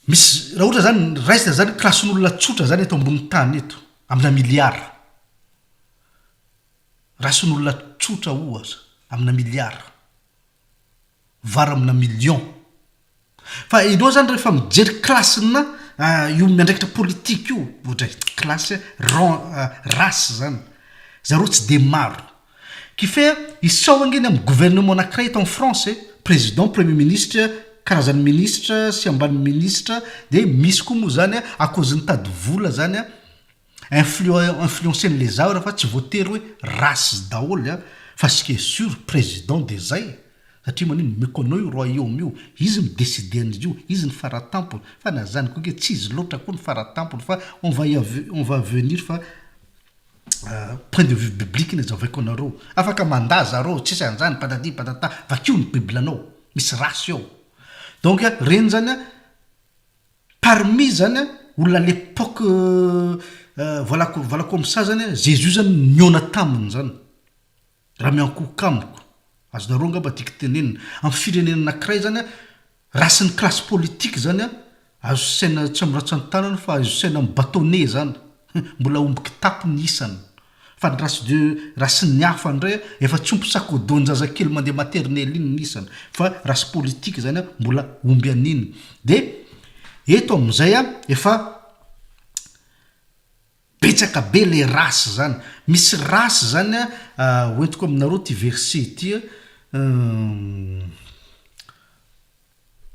misy raha ohatra zany raisina zany kilasin'olona tsotra zany eto ambonin'ny tany eto, amina milliard. Rasin'olona tsotra ohatra, amina milliard. Var amina million. Fa enao zany rehefa mijery classe-na io miandraikitra politique io, ohatra hoe classe rang race zany, zareo tsy de maro. Qui fait isao ange ny amin'ny gouvernement anakiray eto en France e, président, premier ministre, karazan'ny ministre sy ambanin'ny ministre, de misy koa moa zany à cause ny tady vola zany an, Influen influencer-n'le zavatra fa tsy voatery hoe race daholo an, fa ce qui est sur président de zay, satria manino omeko anao io royaume io, izy mi decider an'izy io, izy ny faratampony, fa na zany koa nge tsy izy loatra koa ny faratampony fa on va y on va venir fa point de vue biblique ny azavaiko anareo, afaka mandà zareo tsisy an'zany patati patata, vakio ny bible anao, misy race ao, donc reny zany an. Parmi zany a, olona à l'époque voilà voilà comme ça zany a, Jésus zany nihaona taminy zany, raha miankohoka amiko, azonareo angamba tiako tenenina, amin'ny firenena anakiray zany a, rasin'ny classe politique zany a. Azo isaina tsy amin'ny ratsan-tanana fa azo isaina amin'ny bâtonnet zany. Mbola omby kitapo ny isany. Fa ny race de race ny hafa indray efa tsy omby sac au dos n-jazakely mandeha maternelle iny ny isany. Fa race politique zany mbola omby an'iny. De eto amin'izay efa betsaka be le race zany. Misy race zany hoentiko aminareo ty verset ty.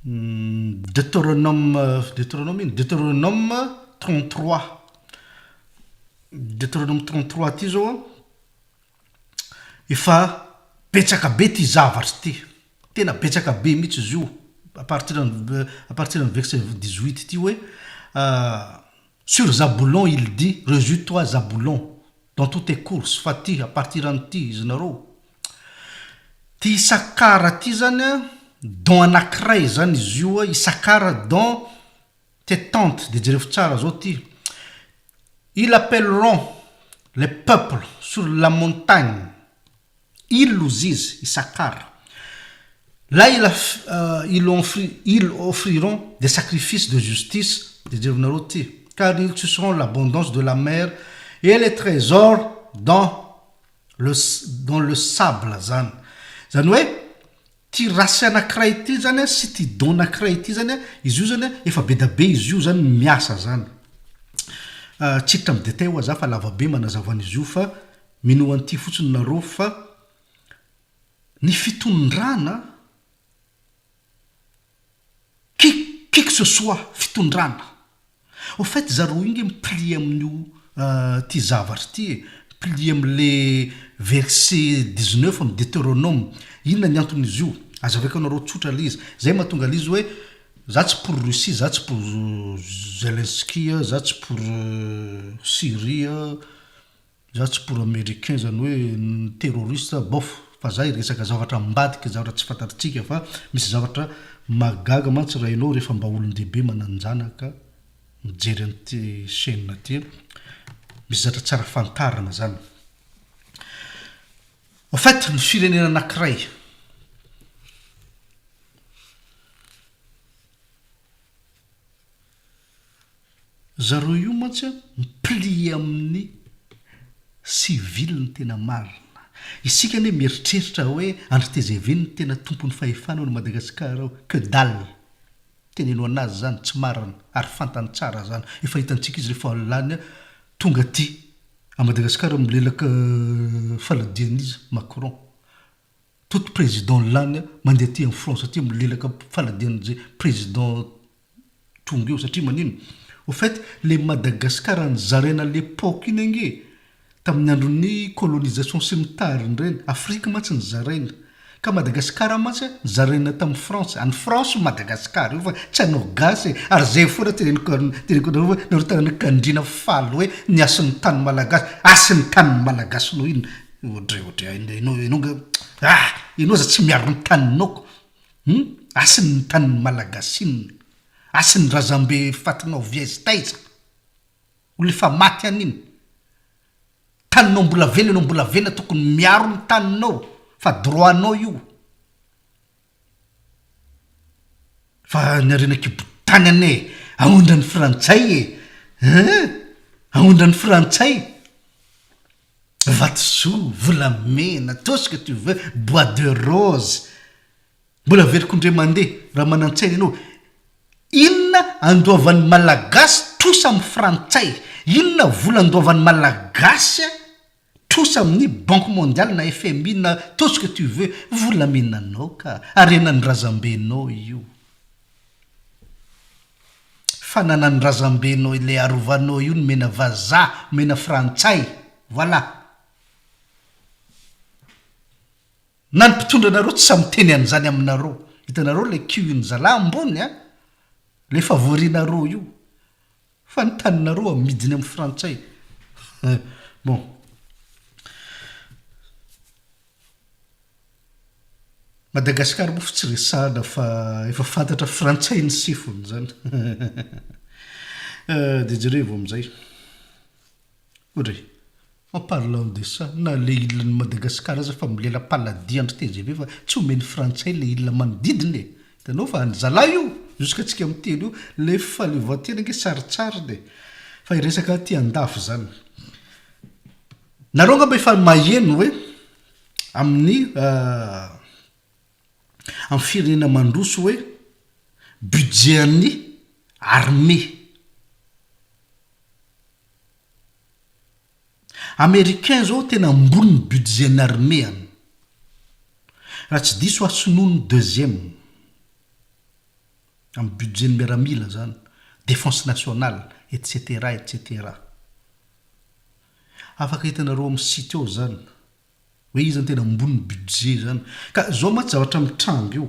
Deuteronome, Deuteronome ino? Deuteronome 33. Deuteronome 33 ty zao an, efa betsaka be ty zavatra ty. Tena betsaka be mihitsy izy io. À partir an'ny, à partir an'ny verset 18 ty hoe, Sur Zaboulon il dit, Réjouis-toi Zaboulon, dans toutes tes courses, fa ty, à partir an'ity izy nareo. Ty Isakara ty zany an, don anakiray zany izy io an, Isakara dans tes tentes, de jerevo tsara zao ty, ils appelleront les peuples sur la montagne, ils ozy izy, Isakara, là il ils offriront des sacrifices de justice, de jerevinareo ty, car ils suceront l'abondance de la mer et les trésors dans le dans le sable zany. Zany hoe ty race anakiray ity zany an sy ty don anakiray ity zany an, izy io zany an efa be da be izy io zany miasa zany. Tsy hiditra am detail hoa za fa lava be manazava an'izy io fa minoa an'ity fotsiny nareo fa ny fitondrana Qui qui que ce soit fitondrana. Au fait zareo io nge mi-plier amin'io ty zavatra ty e, mi-plier amle verset 19 am Deuteronome. Inona ny anton'izy io? Azavaiko anareo tsotra le izy. Zay mahatonga le izy hoe za tsy pour Russie, za tsy pour Zelensky, za tsy pour Syrie, Za tsy pour americain zany hoe ny terroriste bof fa za hiresaka zavatra ambadika zavatra tsy fantatritsika fa misy zavatra mahagaga mantsy raha ianao rehefa mba olon-dehibe manan-janaka mijery an'ity chaine ty misy zatra tsara fantarina zany. Au fait ny firenena anakiray Zareo io mantsy an mi-plier amin'ny civil ny tena marina. Isika anie mieritreritra hoe Andry tgv no tena tompon'ny fahefana ao Madagascar ao. Que dalle! Teneno anazy zany, tsy marina ary fantany tsara zany. Efa hitantsika izy rehefa lany tonga aty à Madagascar milelaka faladian'iza? Macron. Tout président lany mandeha aty en France aty milelaka faladian'izay président tonga eo satria manino? Au fait le Madagascar nozaraina à l'epoque iny ange tamin'ny andron'ny colonisation sy ny tariny ireny, Afrique mantsy nozaraina, ka Madagascar mantsy nozaraina tamin'i France, any France io Madagascar io fa tsy anao gasy e, ary zay foana teneniko teneniko anareo hoe nareo taranak'Andriana faly hoe ny hasin'ny tany malagasy, hasin'ny tanin'ny malagasinao inona? Oadray oadray enao enao nga ah! Enao aza tsy miaro ny taninao ko! Hum? Hasiny ny tanin'ny Malagasy inona? Hasiny razambe fatinao avy aiza taiza? Olona efa maty any iny. Taninao mbola velona enao mbola velona tokony miaro ny taninao fa droit nao io. Fa ny harena an-kibon-tany anie aondran'ny frantsay e! Hein? Aondran'ny frantsay. Vatosoa, volamena, tout ce que tu veux, bois de rose. Mbola averiko indray mandeha, raha manan-tsaina ianao, inona andoavan'ny Malagasy trosa amin'ny Frantsay? Inona vola andoavan'ny Malagasy trosa amin'ny Banque mondiale na FMI na tout ce que tu veux? Volamenanao ka, harenan'ny razambenao io. Fananan'ny razambenao ilay arovanao io nomena vazaha, omena frantsay. Voilà. Na ny mpitondra anareo tsy sahy miteny an'izany aminareo. Hitanareo ilay QI-n'ny zalahy ambony an! Ilay favori-nareo io. Fa ny taninareo amidiny amin'ny frantsay. Bon. Madagascar moa tsy resahana fa efa fantatra frantsay ny sefony zany. Dia jerevo amin'izay. Oadray. En parlant de ça, na le île n'i Madagascar aza fa milela-paladia an-dry tgv fa tsy omen'ny frantsay le île manodidina e! Hitanao fa an-dry zalahy io! Jusqu'à tsika miteny io, le fahaleovantena ange sarintsariny e. Fa hiresaka aty andafy zany. Nareo angamba efa maheno hoe amin'ny amin'ny firenena mandroso hoe budget an'ny armée. Américain zao tena ambony ny budget ny armée any. Raha tsy diso aho sinoa no deuxième amin'ny budget ny miaramila zany, défense nationale etc etc. Afaka hitanareo amin'ny site ao zany hoe iza no tena ambony ny budget zany. Ka zao mantsy zavatra mitranga io.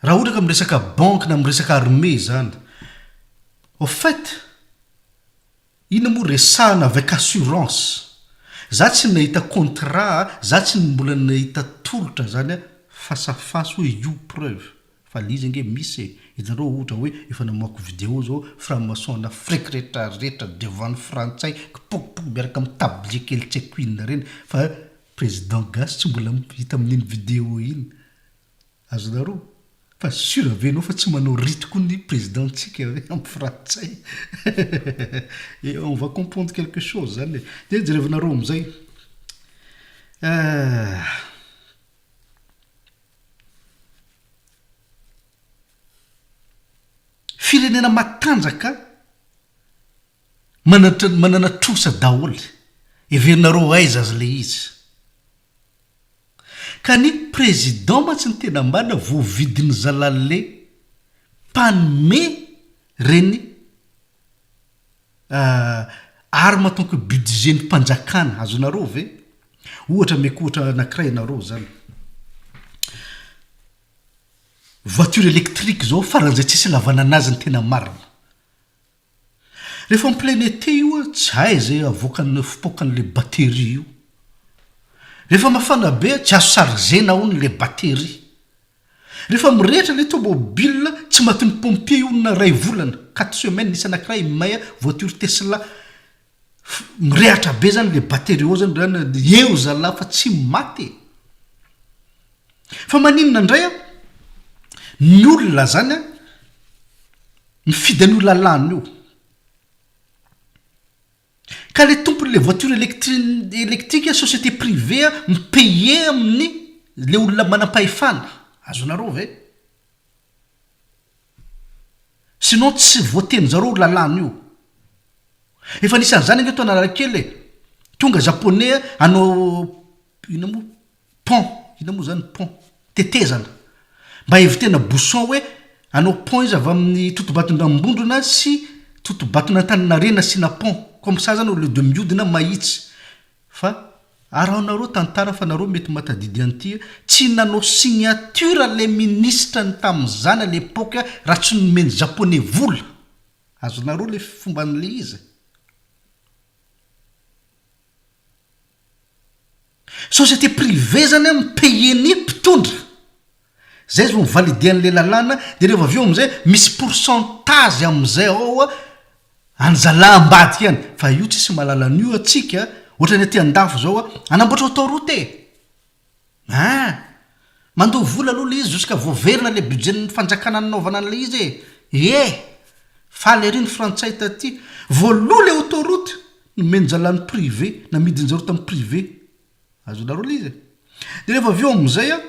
Raha ohatra ka miresaka banque na miresaka armée izany, au fait, inona moa resahana avec assurance? Za tsy nahita contrat, za tsy mbola nahita tolotra zany face à face hoe io preuve, fa le izy ange misy e, hitanareo ohatra hoe efa namoako vidéo zao franc maçon an'Afrique rehetra rehetra devant ny frantsay kipokipoky miaraka amin'ny tablier kely tsy haiko inona reny fa président gasy tsy mbola hita amin'iny vidéo iny. Azonareo? Fa sûr ve enao fa tsy manao rite koa ny président ntsika ve am frantsay? Et on va comprendre quelque chose zany e. Dia jerevinareo amizay. Euh. Firenena matanjaka manana trosa daholo. Heverinareo aiza azy le izy? Ka ny président mantsy ny tena marina voavidin'ny zalahy le mpanome reny arme ataoko hoe budget ny mpanjakana, azonareo ve? Ohatra ameko ohatra anakiray ianareo zany, voiture électrique zao faran'izay tsisy ilavana anazy ny tena marina. Rehefa en plein été io tsy hay izay avoakan'ny fipoakan'ilay batterie io. Rehefa mafana be tsy azo charger-na hono ilay batterie. Rehefa mirehitra ilay tomobile tsy matin'ny pompier io na iray volana, quatre semaines nisy anankiray may voiture Tesla mirehatra be zany ilay batterie ao zany eo zalahy fa tsy maty e. Fa maninona indray an, ny olona zany an, Mifidy an'io lalàna io. Ka le tompon'le voiture électrique société privée mi-payer amin'ny le olona manam-pahefana. Azonareo ve? Sinon tsy voateny zareo io lalàna io. Efa nisy an'izany ange tao Analakely e. Tonga japonais hanao inona moa? Pont, inona moa zany pont? Tetezana. Mba evitena bouchon hoe hanao pont izy avy amin'ny totobaton-dRambondrona sy totobaton'Antaninarenina asiana pont. Comme ça zany au lieu de mihodina mahitsy. Fa araho nareo tantara fa nareo mety mahatadidy an'ity, tsy nanao signature le ministre ny tamin'izany à l'époque raha tsy nomen'ny japonais vola. Azonareo le fomban'le izy? Société privée zany an mi-payer ny mpitondra. Zay izy vao mi-valider an'le lalàna de rehefa avy eo am'zay misy pourcentage am'zay ao any zalahy ambadika any. Fa io tsisy mahalala an'io atsika, ohatran'ny aty andafy zao an, hanamboatra autoroute e! Ein! Mandoa vola aloha le izy jusqu'à voaverina le budget-n'ny fanjakana nanaovana an'le izy e! Ie! Faly ery ny frantsay taty. Voaloa le autoroute! Nomen-jalahy ny privé, namidin-jareo tamin'ny privé. Azonareo le izy e? De rehefa avy eo amin'izay an,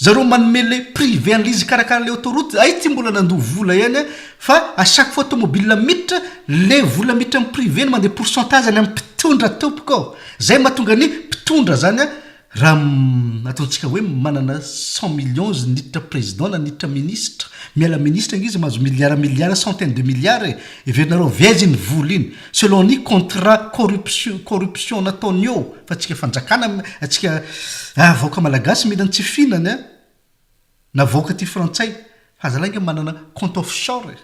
zareo manome le privé an'le izy hikarakara an'le autoroute, hay tsy mbola nandoa vola ihany an, fa à chaque fois tomobile miditra, le vola miditra amin'ny privé no mandeha pourcentage any amin'ny mpitondra tompoko ô! Zay mahatonga ny mpitondra zany an, Raha ataontsika hoe manana cent millions izy niditra président na niditra ministre, miala ministre ange izy mahazo milliards milliards centaine de milliards e! Heverinareo avy aiza iny vola iny? Selon ny contrat corruption corruption nataony eo fa tsika fanjakana tsika vahoaka malagasy mila ny tsy fihinany a! Na vahoaka aty frantsay fa zalahy ange manana compte offshore e!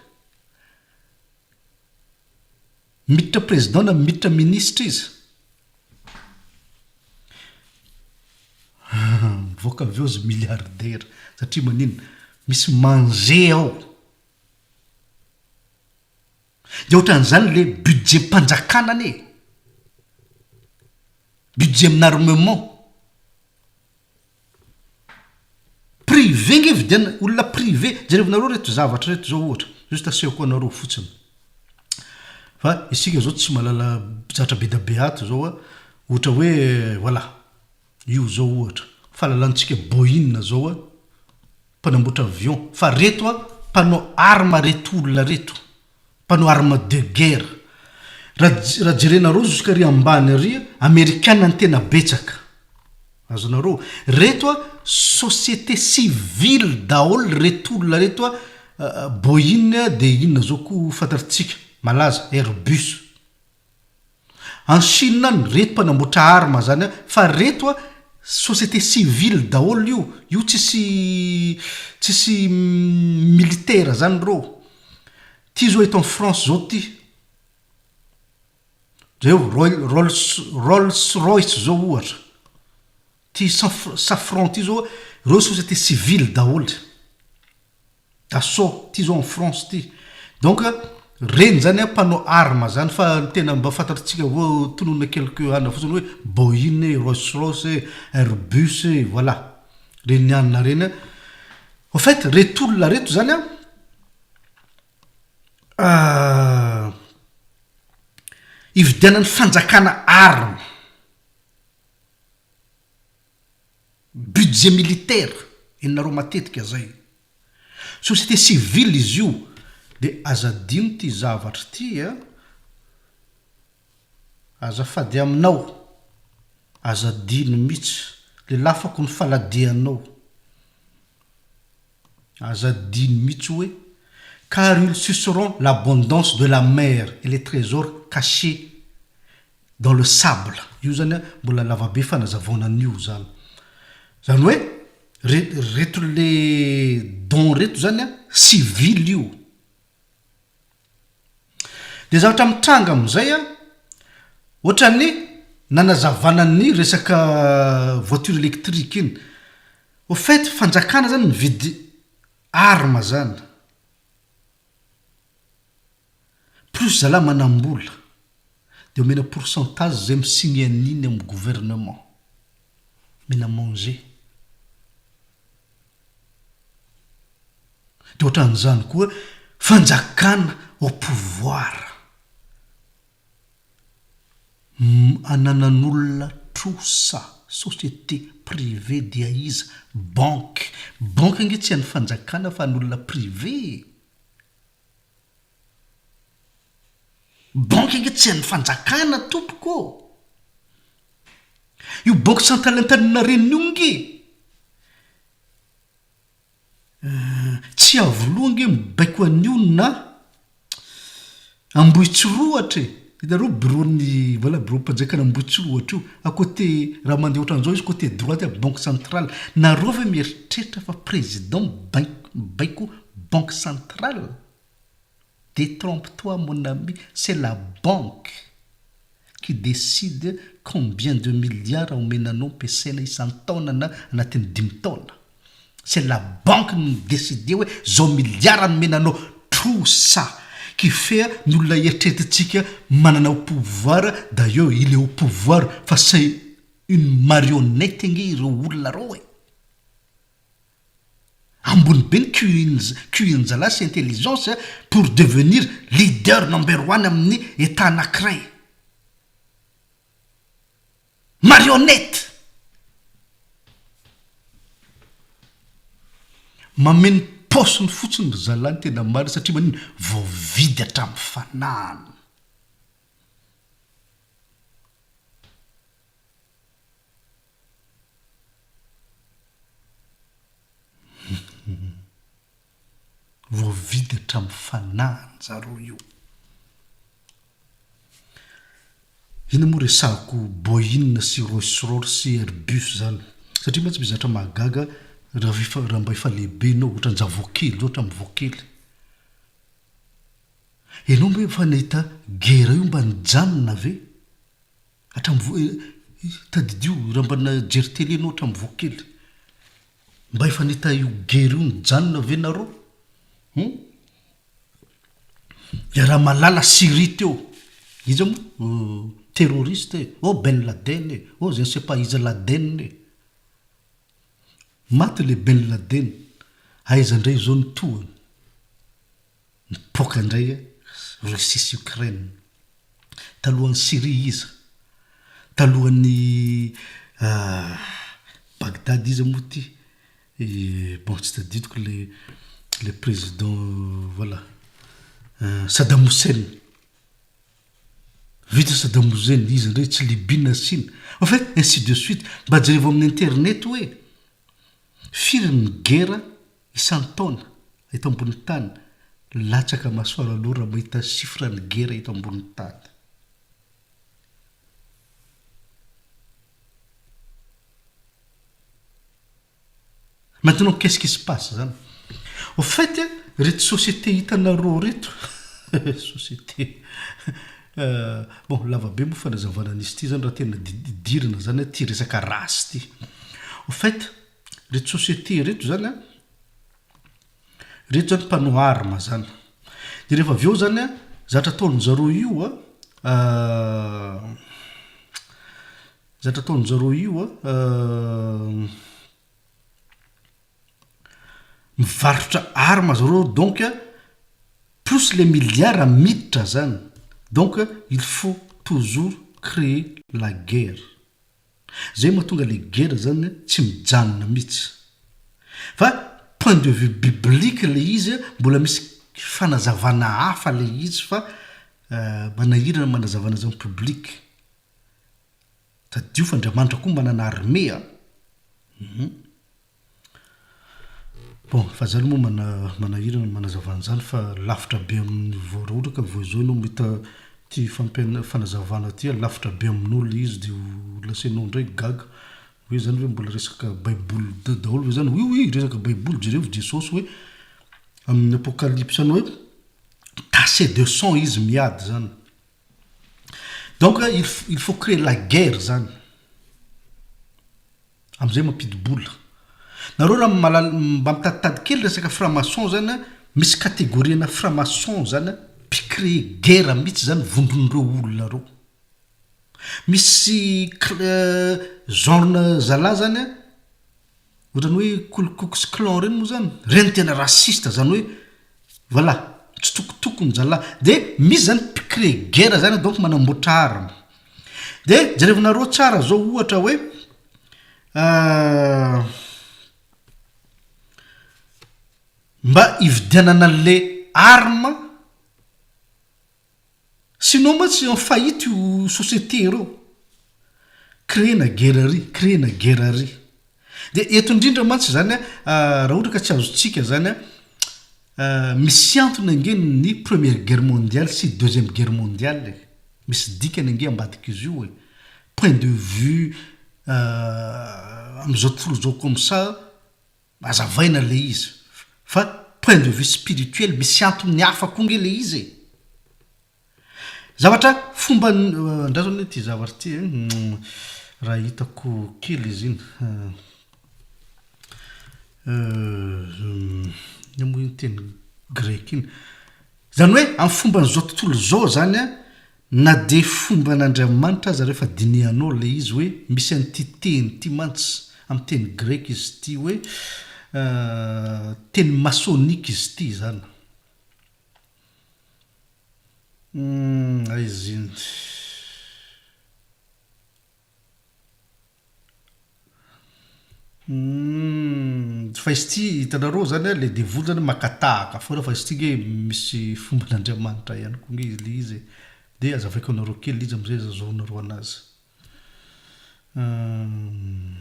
Miditra président na miditra ministre izy. Mivoaka avy eo izy milliardaire satria maninona? Misy manger ao. Dia ohatran'izany le budget-mpanjakana anie e. Budget amin'armement. ividianana, olona privé, jerevinareo reto zavatra reto zao ohatra, juste asehoko anareo fotsiny. Fa isika zao tsy mahalala zavatra be da be ato zao a, ohatra hoe voilà, io zao ohatra, fahalalantsika Boeing zao a, mpanamboatra avion, fa reto a, mpanao arme reto olona reto, mpanao arme de guerre. Raha raha jerenareo jusqu'à ary ambany ary, amerikana ny tena betsaka. Azonareo? Reto a, société civile daholo reto olona reto a, Boeing dia inona zao koa fantatritsika, malaza, Airbus. Any Chine any, reto mpanamboatra arme zany a, fa reto a, société civile daholo io, io tsisy tsisy militaire zany reo. Ty zao eto en France zao ty, jereo Roy- Rolls Rolls Royce zao ohatra, ty saf- Safran ty zao, reo société civile daholo. Dassault, ty zao en France ty. Donc reny zany a mpanao arme zany fa ny tena mba fantatritsika avao tononina quelque anona fotsiny hoe Boeing e, Rolls Royce e, Airbus e, voilà. Reny anona reny a. Au fait reto olona reto zany a ividianan'ny fanjakana arme. Budget militaire, henonareo matetika zay. Société civile izy io, de aza adino ty zavatra ty a, azafady aminao, aza adino mihitsy, lelafako ny faladianao, aza adino mihitsy hoe car ils suceront l'abondance de la mer et les trésors cachés dans le sable. Io zany a mbola lavabe fanazavana an'io zany. Zany hoe re reto le don reto zany a civil io. De zavatra mitranga am'izay a, ohatran'ny nanazavana ny resaka voiture électrique iny. Au fait fanjakana zany mividy arme zany. Plus zalahy manam-bola de omena pourcentage zay mi-signer an'iny amy gouvernement. Omena manger. De ohatran'izany koa fanjakana au pouvoir. Ananan'olona trosa, société privée dia iza? Banque. Banque ange tsy an'ny fanjakana fa an'olona privé e. Banque ange tsy an'ny fanjakana tompoko ô. Io banque centrale Antaninarenina io nge tsy Iavoloha ange mibaiko an'io na Ambohitsirohatra e. Hitanareo bureau-n'ny voilà bureau-mpanjakana Ambohitsirohatra io, à côté raha mandeha ohatran'izao izy côté droite banque centrale. Nareo ve mieritreritra fa président mibaiko mibaiko banque centrale? Détrompe-toi mon ami, c'est la banque qui décide combien de milliards omena anao ampiasaina isan-taona na anatin'ny dimy taona. C'est la banque no mi-décider hoe zao milliards nomena anao trosa qui fait ny olona eritreretintsika manana au pouvoir, d'ailleurs il est au pouvoir fa c'est une marionnette ange ireo olona reo e. Ambony be ny QI-n QI-n-jalahy sy intelligence pour devenir leader number one amin'ny état anankiray. Marionnette! Mameno paosiny fotsiny ry zalahy ny tena marina satria maninona? Voavidy hatramin'ny fanahiny. Voavidy hatramin'ny fanahiny zareo io. Inona moa resahako Boeing sy Rolls Royce sy Airbus zany? Satria mantsy misy zavatra mahagaga raha efa raha mba efa lehibe enao, ohatran'ny zah vao kely zao hatramin'ny vao kely. Enao mba efa nahita guerre io mba nijanona ve? Hatramin'ny vo tadidio raha mba nijery télé enao hatramin'ny vao kely. Mba efa nahita io guerre io nijanona ve nareo? Hum? Iaraha-mahalala Syrie teo. Iza moa? Terroriste e. Oh Ben Laden e. Oh je ne sais pas iza Laden e. Maty le Ben Laden. Aiza indray izao ny tohiny? Nipoaka indray Russie sy Ukraine. Talohan'i Syrie iza? Talohan'i Bagdad iza moa ity? Bon tsy tadidiko le le président voilà Saddam Hussein. Vita Saddam Hussein, iza indray tsy Libye nasiana. En fait ainsi de suite. Mba jerevo amin'ny internet hoe firy ny guerre isan-taona eto ambony tany, latsaka masoara aloha raha mahita chiffre ny guerre eto ambony tany. Maintenant qu'est-ce qui se passe zany? Au fait reto société hitanareo reto société bon lava be moa fanazavana an'izy ity zany raha tena idirana zany ty resaka race ty. Au fait reto société reto zany an, reto zany mpanao arme zany. De rehefa avy eo zany an, zatra ataon-jareo io an, zatra ataon-jareo io an, mivarotra arme zareo donc plus le milliard miditra zany donc il faut toujours créer la guerre. Zay mahatonga le guerre zany tsy mijanona mitsy. Fa point de vue biblique le izy mbola misy fanazavana hafa le izy fa manahirana manazava anazy en public. Tadidio fa Andriamanitra koa manana armée a! Hum. Bon, fa zany moa mana manahirana ny manazava an'izany fa lavitra be amin'ny vao raha ohatra ka vao izao ianao mahita ity fampiana fanazavana ity a, lavitra be aminao le izy de ho lasa ianao indray gaga hoe zany ve mbola resaka baiboly daholo ve zany? Oui oui resaka baiboly jerevo Jesosy hoe amin'ny apocalypse any hoe taché de sang izy miady zany. Donc il il faut créer la guerre zany. Amizay mampidi-bola. Nareo raha mahalala mba mitaditady kely resaka franc maçon zany a, misy catégorie ana franc maçon zany a, mpi-créer guerre mihitsy zany vondron'ireo olona reo. Misy genre-na zalahy zany a, Ohatrany hoe kolikoks clan reny moa zany, reny tena raciste zany hoe voilà, mitsitokotoko ny zalahy, de misy zany mpi-cree guerre zany donc manamboatra arme, de jerevinareo tsara zao ohatra hoe mba hividianana an'le arme, Sinon mantsy en faillite io société ireo. Créer-na guerre ary, créer-na guerre ary. Dia eto indrindra mantsy izany an, raha ohatra ka tsy azontsika izany an, misy antony ange ny première guerre mondiale sy deuxième guerre mondiale e. Misy dikany ange ambadik'izy io e. Point de vue amin'izao tontolo izao comme ça, Azavaina le izy fa point de vue spirituel misy antony hafa koa nge le izy e! Zavatra fomba andraso anie ty zavatra ty e, raha hitako kely izy iny inona moa iny teny grec iny, zany hoe amin'ny fomban'izao tontolo izao zany an, Na dia fomban'Andriamanitra aza rehefa dinihanao ilay izy hoe misy an'ity teny ity mantsy amin'ny teny greka izy ity hoe teny masonika izy ity izany. Humm aiza iny. Humm fa izy ity hitanareo zany a le devoly zany maka tahaka foana fa izy ity nge misy fomban'Andriamanitra ihany koa nge le izy e, de azavaiko anareo kely le izy amizay azahoanareo anazy. Humm.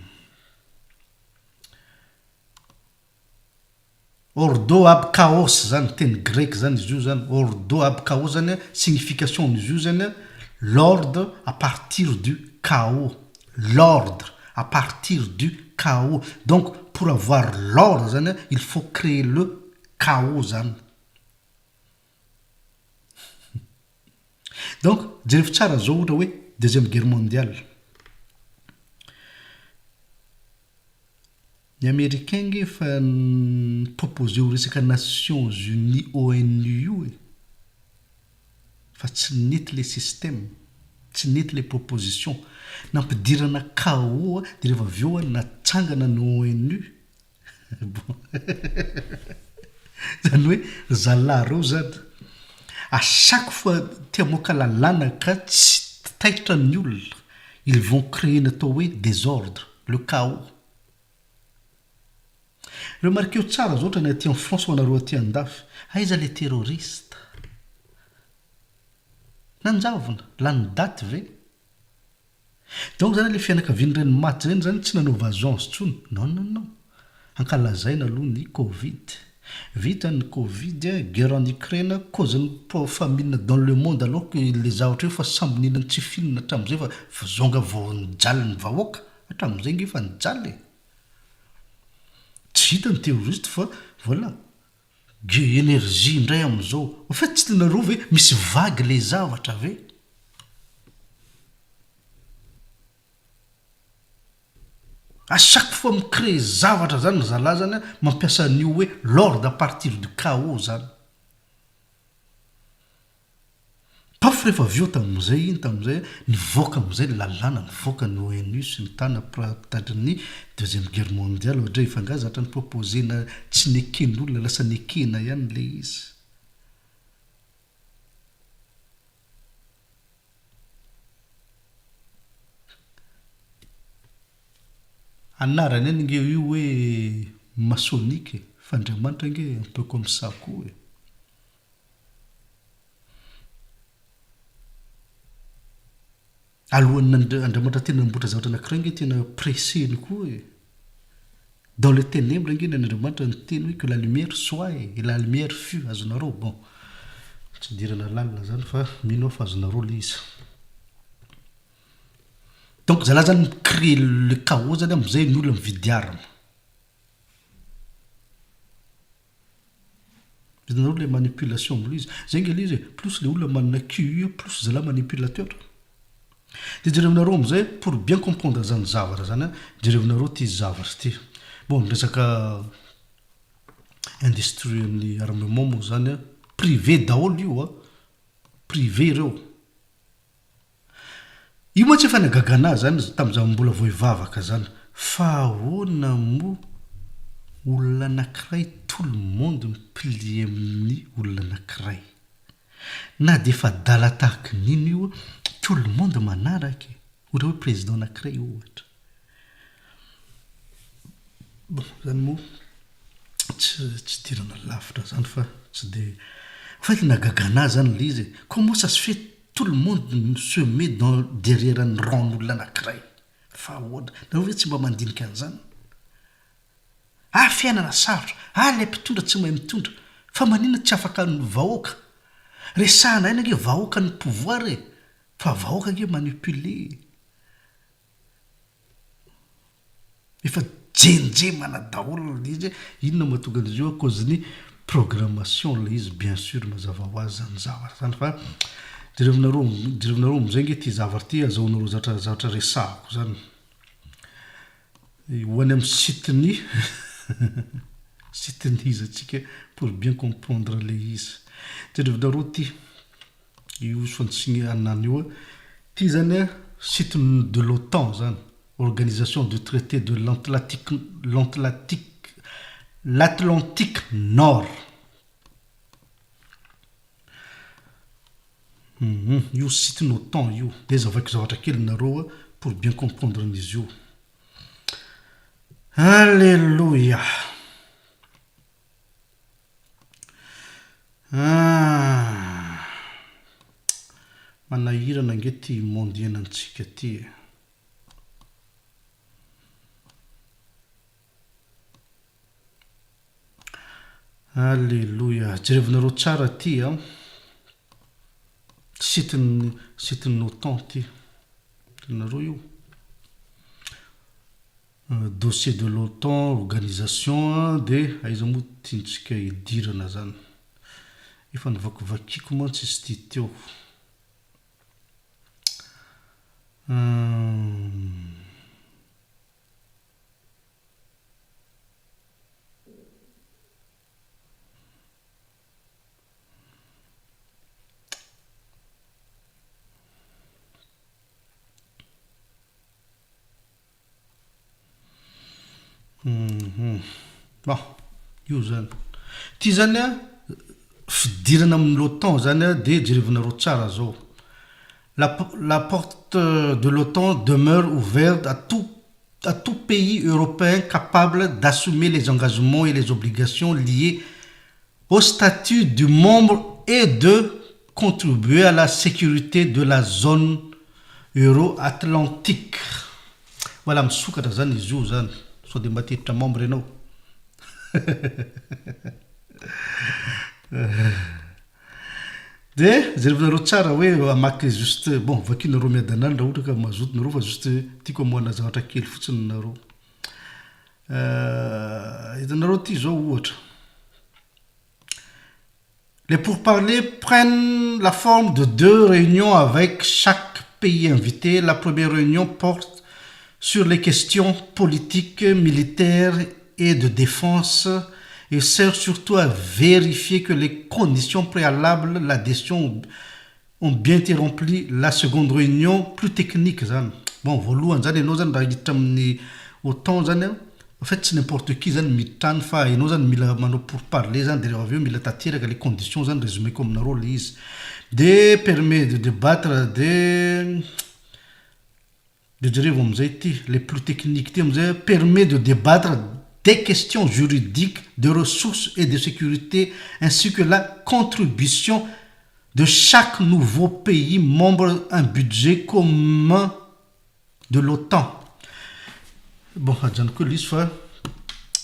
Ordo ab chaos zany, teny grec zany izy io zany, ordo ab chaos zany an, signification-n'izy io zany an, l'ordre à partir du chaos, l'ordre à partir du chaos, donc pour avoir l'ordre zany an, il faut créer le chaos zany. Donc jerevo tsara zao ohatra hoe deuxième guerre mondiale, ny americain nge efa ni-proposer io resaka nations unies ONU io e, fa tsy nety le système, tsy nety le proposition, nampidirana chaos de rehefa avy eo natsangana ny ONU. Bon. Zany hoe ry zalahy reo zany, à chaque fois te hamoaka lalàna ka tsy taitra ny olona, ils vont créer ny atao hoe désordre, le chaos. Remarqueo tsara zao otrany aty en France ho anareo aty andafy, aiza le terroriste? Nanjavona, lany daty ve? Donc zany le fianakavian'ireny maty ireny zany tsy nanao vagence tsony, non non non, ankalazaina aloha ny covid, vita ny covid, guerre en Ukraine, cause ny famine dans le monde alors que le zavatra io efa samby nihinan'ny tsy fihinana hatramin'izay fa zonga vao nijaly ny vahoaka, hatramin'izay nge efa nijaly e! Tsy vita ny terroriste fa voilà, ge energie indray amin'izao, au fait tsy hitanareo ve misy vague le zavatra ve? A chaque fois mi-créer zavatra zany ry zalahy zany an, mampiasa an'io hoe l'ordre à partir du chaos zany. Paf rehefa avy eo tamin'izay iny tamin'izay nivoaka amin'izay ny lalàna, nivoaka ny ONU sy ny tany mpitandro ny deuxième guerre mondiale ohatra hoe efa angaha zatra ni-proposer-na tsy neken'olona lasa nekena ihany ilay izy. Anarany ihany ange io hoe maçonnique e, fa Andriamanitra ange un peu comme ça koa e. Alohan'ny Andriamanitra tena hanamboatra zavatra anankiray ange tena pressé-ny koa e. Dans les ténèbres ange ny an'Andriamanitra niteny hoe que la lumière soit e, et la lumière fut, azonareo? Bon, tsy idirana lalina zany fa mino aho fa azonareo le izy. Donc zalahy zany mi-créer le chaos zany amizay ny olona mividy arme. Hitanareo le manipulation amle izy. Zay nge le izy e, plus le olona manana QI plus zalahy manipulateur. De jerevinareo amizay pour bien comprendre zany zavatra zany an, jerevinareo ty zavatra ty. Bon ny resaka industrie ny armement moa zany an, privé daholo io an, privé ireo. Io mantsy efa nahagaga anah zany tamin'izaho mbola vao hivavaka zany, fa ahoana moa olona anakiray tout le monde mi-plier amin'ny olona anakiray? Na dia efa adala tahaky ny inona io tout le monde manaraka e! Ohatra hoe président anakiray ohatra. Bon, zany moa tsy tsy idirana lavitra zany fa tsy de fa le nahagaga anah zany le izy e, comment ça se fait tout le monde se met dans derrière ny rang-n'olona anakiray? Fa ahoana? Nareo ve tsy mba mandinika an'izany? Ah fiainana sarotra, ah ilay mpitondra tsy mahay mitondra, fa maninona tsy afaka ny vahoaka? Resahana ihany ange vahoaka ny pouvoir e, fa vahoaka ange manipuler e. Efa jenjemana daholo ilay izy hoe inona no mahatonga an'izy io à cause ny programmation ilay izy bien sûr mazava ho azy izany zavatra izany fa jerevinareo jerevinareo amin'izay ange ity zavatra ity azahoanareo zavatra zavatra resahako izany. Ho any amin'ny site-n'ny site-n'ny iza tsika pour bien comprendre ilay izy. Jerevinareo ity. Io fantsiniana io a. Ity zany a site de l'OTAN zany, Organisation du traité de l'Antlatique l'Antlatique l'Atlantique Nord. Hum io site ny OTAN io. Dia zavaiko zavatra kely nareo a pour bien comprendre an'izy io. Alléluia. Ah! Manahirana ange ty monde iainantsika ty e. Alléluia. Jerevinareo tsara ty an. Site-n'ny site-n'ny OTAN ty. Hitanareo io? Dossier de l'OTAN, organisation dia aiza moa tiantsika hidirana zany? Efa novakivakiako mantsy izy ity teo. Hum. Bon, io zany. Ity zany an, fidirana amin'ny l'OTAN zany an, dia jerevinareo tsara zao. La la porte de l'OTAN demeure ouverte à tout à tout pays européen capable d'assumer les engagements et les obligations liées au statut du membre et de contribuer à la sécurité de la zone euro-atlantique. Voilà, misokatra zany izy io zany, sao dia mba te hiditra membre ianao. Dia jerevinareo tsara hoe hamaky juste, bon vakinareo miadana any raha ohatra ka mazoto nareo fa juste tiako hamoahana zavatra kely fotsiny nareo. Hitanareo ity zao ohatra. Les pourparlers prennent la forme de deux réunions avec chaque pays invité. La première réunion porte sur les questions politiques, militaires et de défense et sert surtout à vérifier que les conditions préalables l'adhésion ont bien été remplies. La seconde réunion plus technique zany. Bon, voalohany zany ianao zany raha hiditra amin'ny OTAN zany an, en fait tsy n'importe qui zany miditra any fa ianao zany mila manao pourparlers zany de rehefa avy eo mila tanteraka les conditions zany, résumé-ko aminareo le izy. De permet de débattre de De jerevo amin'izay ity, le plus technique ity amin'izay, permet de débattre des questions juridiques, de ressources et de sécurité ainsi que la contribution de chaque nouveau pays membre un budget commun de l'OTAN. Bon, ajanoko eo le izy fa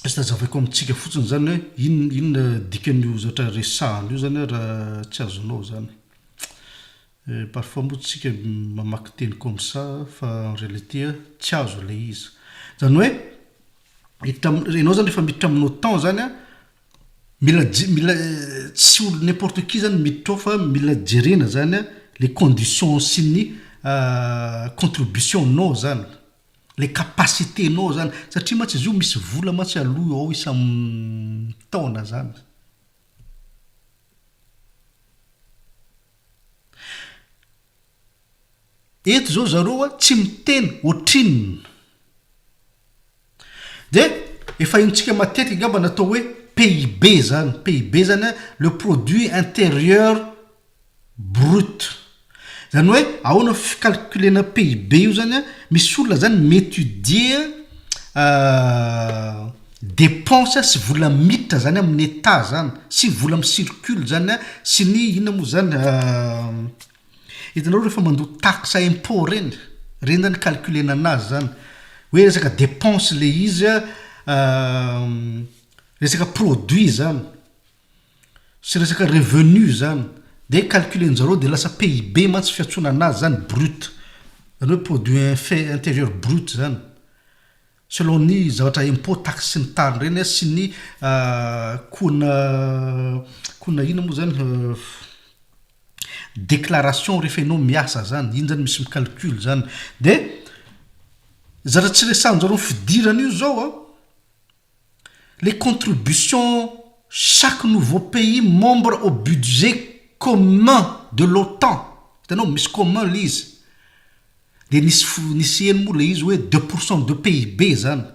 juste azavaiko amintsika fotsiny zany hoe inona inona dikan'io zavatra resahana io zany raha tsy azonao zany. Parfois moa tsika mamaky teny comme ça fa en réalité tsy azo ilay izy. Zany hoe hiditra am- ianao zany rehefa miditra amin'ny OTAN zany an, mila je- mila tsy olo n'importe qui zany miditra ao fa mila jerena zany an les conditions sy ny contribution-nao zany, le capacité-nao zany satria mantsy izy io misy vola mantsy aloa ao isan-taona zany. Eto zao zareo a tsy miteny ohatrinona. De efa henontsika matetika angamba ny atao hoe PIB zany, PIB zany a le produit intérieur brut. Zany hoe ahoana fi-calculer-na PIB io zany a, misy olona zany mi-etudier Dépense sy vola miditra zany amin'ny Etat zany sy vola mi-circule zany a sy ny inona moa zany hitanareo rehefa mandoa taxe impot reny, reny zany calculena anazy zany hoe resaka dépense le izy a resaka produit zany sy resaka revenu zany de calculen-jareo de lasa PIB mantsy fiantsoana anazy zany brut zany hoe produit intérieur brut zany. Selon ny zavatra impot, taxe sy ny tariny ireny a, sy ny coût-na coût-na inona moa zany déclaration rehefa ianao miasa zany, iny zany misy mi-calcul zany. De zavatra tsy resahan-jareo fidirana io zao a, les contributions chaque nouveau pays membre au budget commun de l'OTAN, hitanao misy commun le izy. Dia nisy nisy heno moa ilay izy hoe deux pour cent de PIB zany.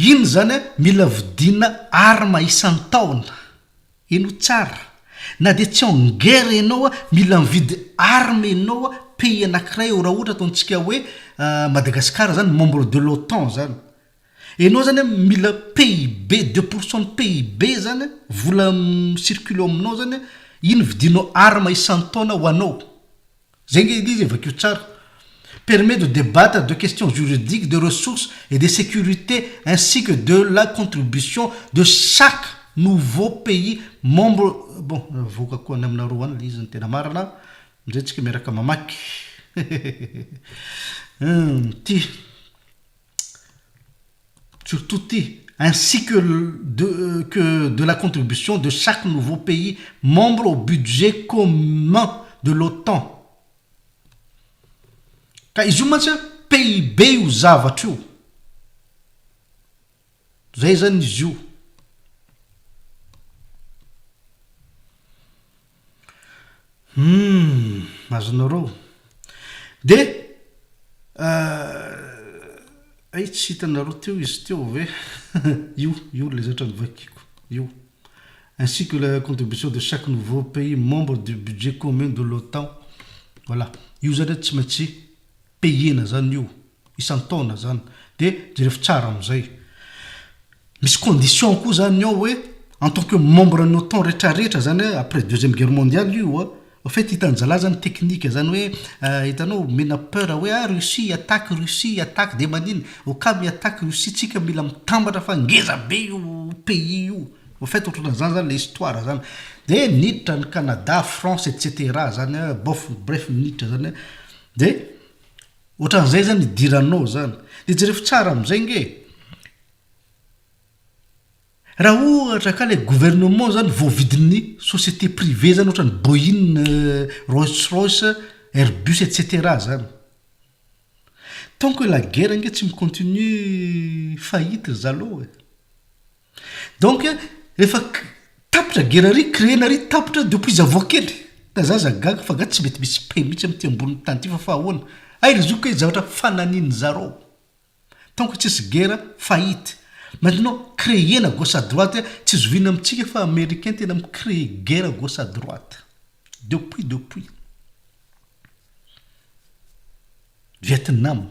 Iny zany an, mila vidiana arme isan-taona. Henoy tsara. Na dia tsy en guerre ianao an, mila mividy arme ianao an, pays anakiray eo raha ohatra ataontsika hoe Madagascar zany membre de l'OTAN zany. Ianao zany an mila PIB, deux pour cent ny PIB zany an, vola mi-circule ao aminao zany an, iny vidianao arme isan-taona ho anao. Zay nge ilay izy e, vakio tsara. Permet de débattre de questions juridiques, de ressources et de sécurité ainsi que de la contribution de chaque nouveau pays membre, bon avoakako any aminareo any ilay izy ny tena marina, amin'izay tsika miaraka mamaky. Hum, ty. Surtout ty, ainsi que de que de la contribution de chaque nouveau pays membre au budget commun de l'OTAN. Ka izy io mantsy PIB io zavatra io. Zay zany izy io. Humm, azonareo. De. Hay tsy hitanareo teo izy teo ve? Io, io ilay zavatra novakiako, io. Ainsi que la contribution de chaque nouveau pays membre du budget commun de l'OTAN. Voilà. Io zany tsy maintsy payena zany io, isan-taona zany. Dia jerevo tsara amin'izay. Misy condition koa zany ao hoe en tant que membre ny OTAN retraretra zany après deuxième guerre mondiale io a, au fait hitan'ny zalahy zany technique zany hoe hitanao omena peur hoe ah Russie attaque Russie attaque de manina au cas mi-attaque Russie tsika mila mitambatra fa ngeza be io pays io, au fait ohatran'izany zany le histoire zany, de niditra ny Canada, France et cetera zany a, bof bref niditra zany a, de ohatran'izay zany idiranao zany, de jereo tsara am'zay nge. Raha ohatra ka le gouvernement zany voavidin'ny société privée zany ohatran'ny Boeing, Rolls Royce, Airbus etc zany. Tant que la guerre ange tsy mi-continue faillite ry zalou e. Donc rehefa tapitra guerre ry créer-na ry tapitra depuis izy avoa kely. Ka za aza gaga fa nga tsy mety misy paix mihitsy amin'ity ambonin'ny tany ity fa fa ahoana? Hay ry zoky hoe zavatra fananian'ny zareo. Tant que tsisy guerre, faillite. Maintenant, créer-na gauche à droite, tsy zoviana amintsika fa américain tena mi-créer guerre gauche à droite. Depuis, depuis. Vietnam,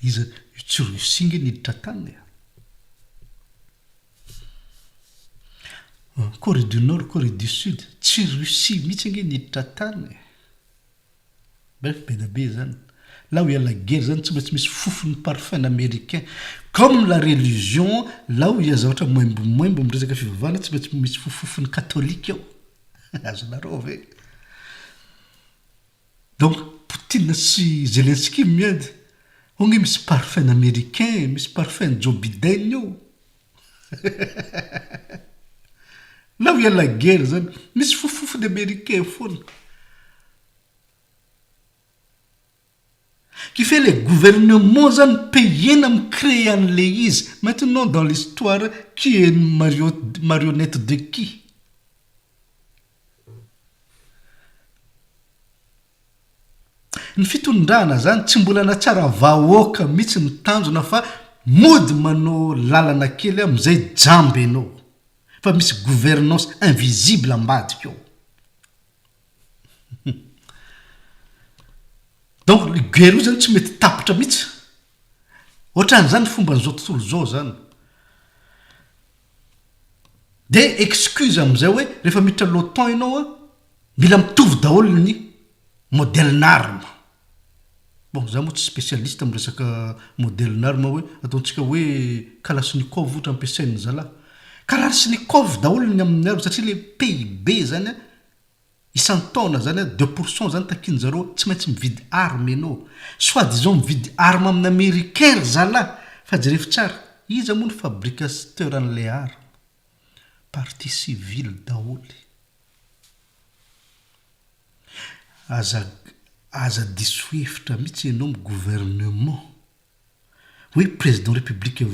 iza, io tsy Russie nge niditra tany e. Corée du Nord, Corée du Sud, tsy Russie mihitsy nge niditra tany e. Bref be da be zany. Là où il y a la guerre zany tsy maintsy misy fofony parfum américain. Comme la religion, là où il y a zavatra maimbomaimbo amin'ny resaka fivavahana tsy maintsy misy fofofony katolika ao. Azonareo ve? Donc Poutine sy Zelensky miady, ao nge misy parfum américain, misy parfum Joe Biden eo. Là où il y a la guerre zany, misy fofofony américain foana. Qui fait le gouvernement zany payer-na mi-créer an'le izy. Maintenant dans l'histoire qui est marionnette de qui? Ny fitondrana zany tsy mbola natsara vahoaka mitsy ny tanjona fa mody manao lalana kely amizay jamba enao fa misy gouvernance invisible ambadika ao. Donc io guerre io zany tsy mety tapitra mitsy. Ohatran'izany fomban'izao tontolo izao zany. De excuse amizay hoe rehefa miditra l'OTAN ianao an, mila mitovy daholo ny modèle-n'arme. Bon, za moa tsy spécialiste am resaka modèle-n'arme hoe ataontsika hoe kalachnikov ohatra ampiasain'ny zalahy. Kalachnikov daholo ny amin'ny arme satria le PIB zany an, isan-taona zany an, 2% zany takian'zareo tsy maintsy mividy arme ianao. Soit disant mividy arme amin'ny américain ry zalahy fa jerevo tsara, iza moa ny fabricasteur an'ilay arme? Partie civile daholo. Aza aza diso hevitra mihitsy ianao mi gouvernement hoe président république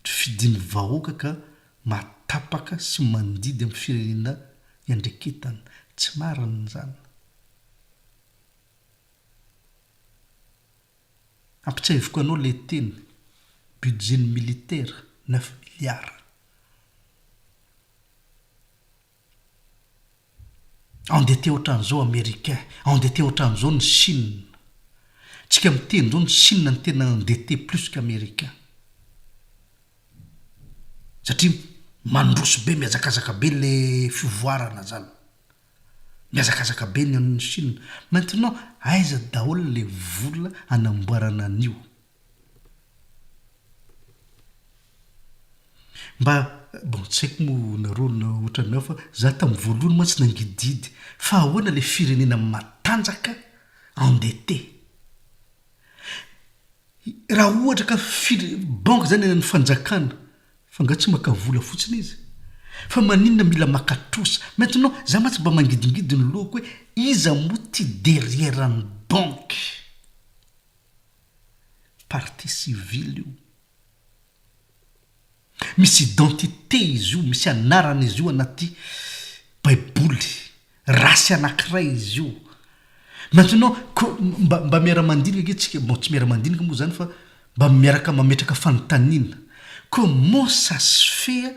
fidin'ny vahoaka ka mahatapaka sy mandidy amin'ny firenena iandreketana. Tsy marina izany. Ampitsahiviko anao le teny, budget ny militaire neuf milliards. Endetté otran'izao américain, endetté otran'izao ny Chine. Tsika miteny zao ny Chine no tena endetté plus qu'américain. Satria mandroso be, mihazakazaka be le fivoarana zany. Mihazakazaka be ny an'ny Chine. Maintenant aiza daholo le vola anamboarana an'io? Mba, bon tsy haiko moa nareo na ohatran'ny hafa fa za tamin'ny voalohany mantsy nangidihidy fa ahoana le firenena matanjaka endetté? Raha ohatra ka fire- banque zany any fanjakana fa nga tsy maka vola fotsiny izy? Fa maninona mila maka trosa? Maintenant za mantsy mba mangidingidy ny lohako hoe iza moa ty derrière ny banque? Partie civile io. Misy identité izy io, misy anarana izy io anaty baiboly, race anakiray izy io. Maintenant ko mba mba miara-mandinika ange tsika, bon tsy miara-mandinika moa zany fa Mba miaraka mametraka fanontaniana, comment ça se fait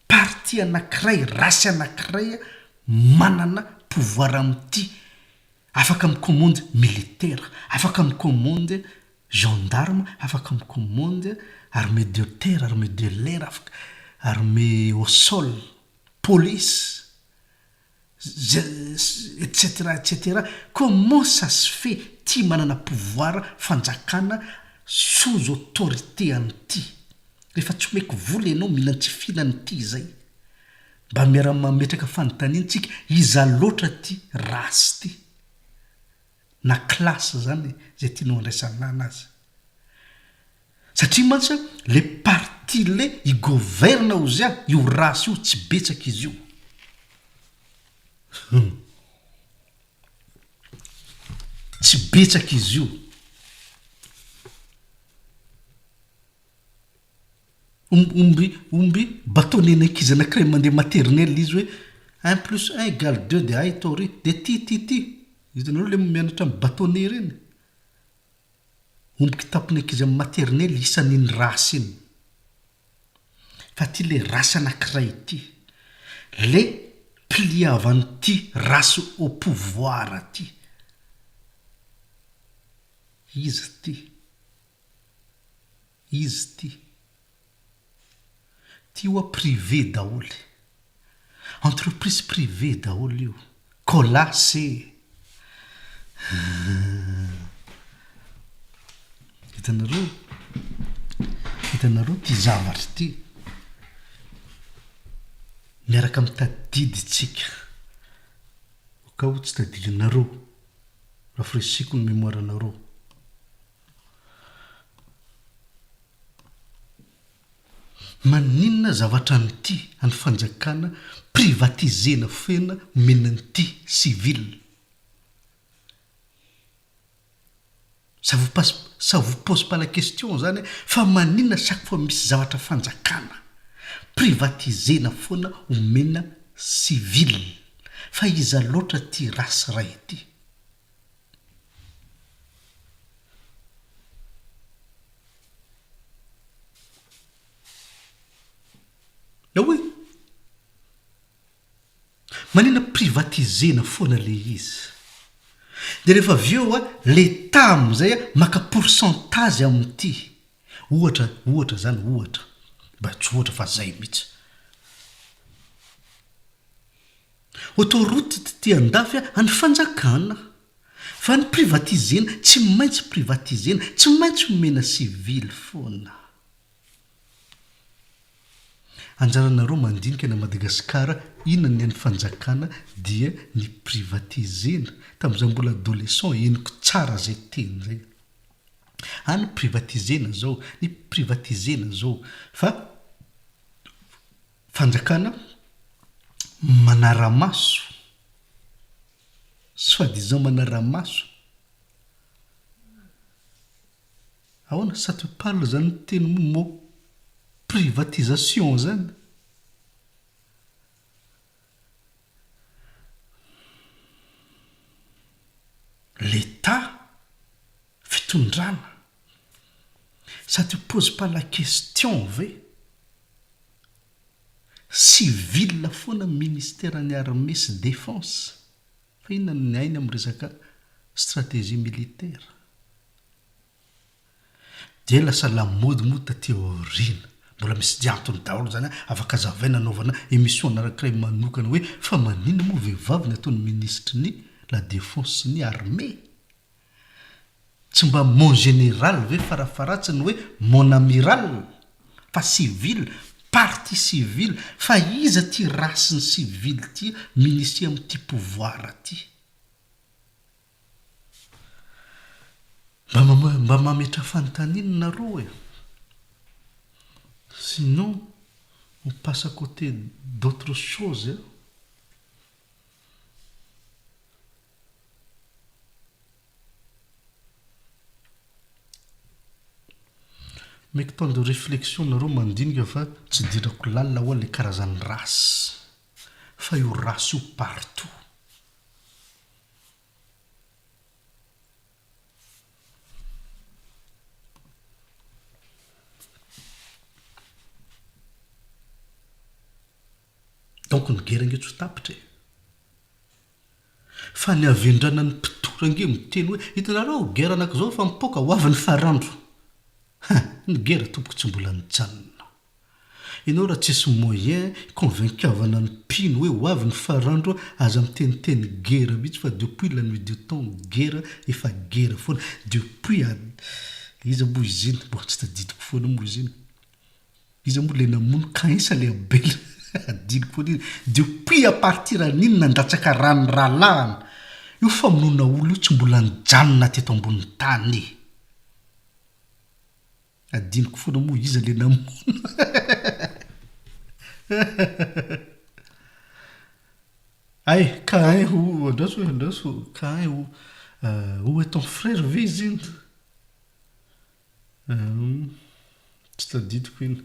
parti anakiray, race anakiray manana pouvoir amin'ity, afaka mi-commande militaire, afaka mi-commande gendarme, afaka mi-commande armée de terre, armée de l'air, afaka armée au sol, police. Etc etc comment ça se fait ty manana pouvoir fanjakana sous autorité an'ity rehefa tsy omeko vola ianao mihinan-tsy fihinana ity izay mba miara mametraka fanontaniana tsika iza loatra ty race ty na classe zany zay tianao andraisana anazy satria mantsy le parti le i gouverne ozy ah io race io tsy betsaka izy io. Hum. Tsy betsaka izy io. Omby omby bâtonnet ankizy anankiray mandeha maternelle izy hoe un plus un égale deux de hay tao ry de ty ty ty. Hitanareo le mianatra amin'ny bâtonnet ireny? Omby kitapon'ny ankizy amin'ny maternelle isan'iny race iny. Fa ty le race anakiray ity, le pliavan'ity race au pouvoir ty. Iza ty? Iza ty? Ty oa privé daholo. Entreprise privée daholo io. Colas e! Hitanareo? Hitanareo ty zavatra ity? Miaraka mitadidy tsika. Au cas où tsy tadidinareo, rafraisiko ny mémoire-nareo. Maninona zavatra an'ity any fanjakana privatisena fena omena an'ity civil? Ça vous passe ça vous pose pas la question zany fa maninona chaque fois misy zavatra fanjakana privatisena foana omena civil? Fa iza loatra ty race ray ity? Eo e! Manina privatiser-na foana le izy? Dia rehefa avy eo a, l'Etat amin'izay a maka pourcentage amin'ity. Ohatra, ohatra zany, ohatra. Mba tsy ohatra fa zay mihitsy. Autoroute ty andafy a, an'ny fanjakana. Fa ny privatisena tsy maintsy privatisena, tsy maintsy omena civil foana. Anjaranareo mandinika na Madagascar inona ny an'ny fanjakana dia ny privatisena. Tamin'izaho mbola adolescent henoko tsara zay teny zay. Any privatisena zao, ny privatisena zao fa fanjakana manaramaso. Soit disant manaramaso. Ahoana, ça te parle zany teny mot privatisation zany? L'Etat, fitondrana, ça te pose pas la question ve? Civil foana ministère ny armée sy défense. Fa inona no hainy amin'ny resaka stratégie militaire? Dia lasa lamaody moa taty aoriana. Mbola misy antony daholo izany afaka azavaina anaovana émission anankiray manokana hoe fa maninona moa vehivavy no ataon'ny minisitry ny la défense sy ny armée? Tsy mba mon général ve farafaharatsiny hoe mon amiral? Fa civil, partie civile, fa iza ty race ny civil ty minitie amin'ity pouvoir ty? Mba mba mametraha fanontaniana nareo e! Sinon on passe à côté d'autres choses a! Omeko temps de réflexion nareo mandinika fa tsy idirako lalina hoa le karazan'ny race fa io race io partout. Donc ny guerre ange tsy ho tapitra e. Fa ny havendranan'ny mpitory ange miteny hoe hitanareo guerre anakizao fa mipoaka ho avy ny farandro. Hein, ny guerre tompoko tsy mbola nijanona. Ianao raha tsisy moyen hi-convaincavana ny mpino hoe ho avy ny farandro aza miteniteny guerre mihitsy fa depuis la nuit de temps guerre efa guerre foana depuis ad iza moa izy iny bon tsy tadidiko foana moa izy iny iza moa le namono Cain sa le Abel adinoko foana iny depuis à partir an'iny nandatsaka rà ny rahalahiny io famonoana olona io tsy mbola nijanona teto ambonin'ny tany e. Adinoko foana moa iza le namono. Hay, Cain ho, andraso e, andraso, Cain ho, où est ton frère ve izy iny? Tsy tadidiko iny.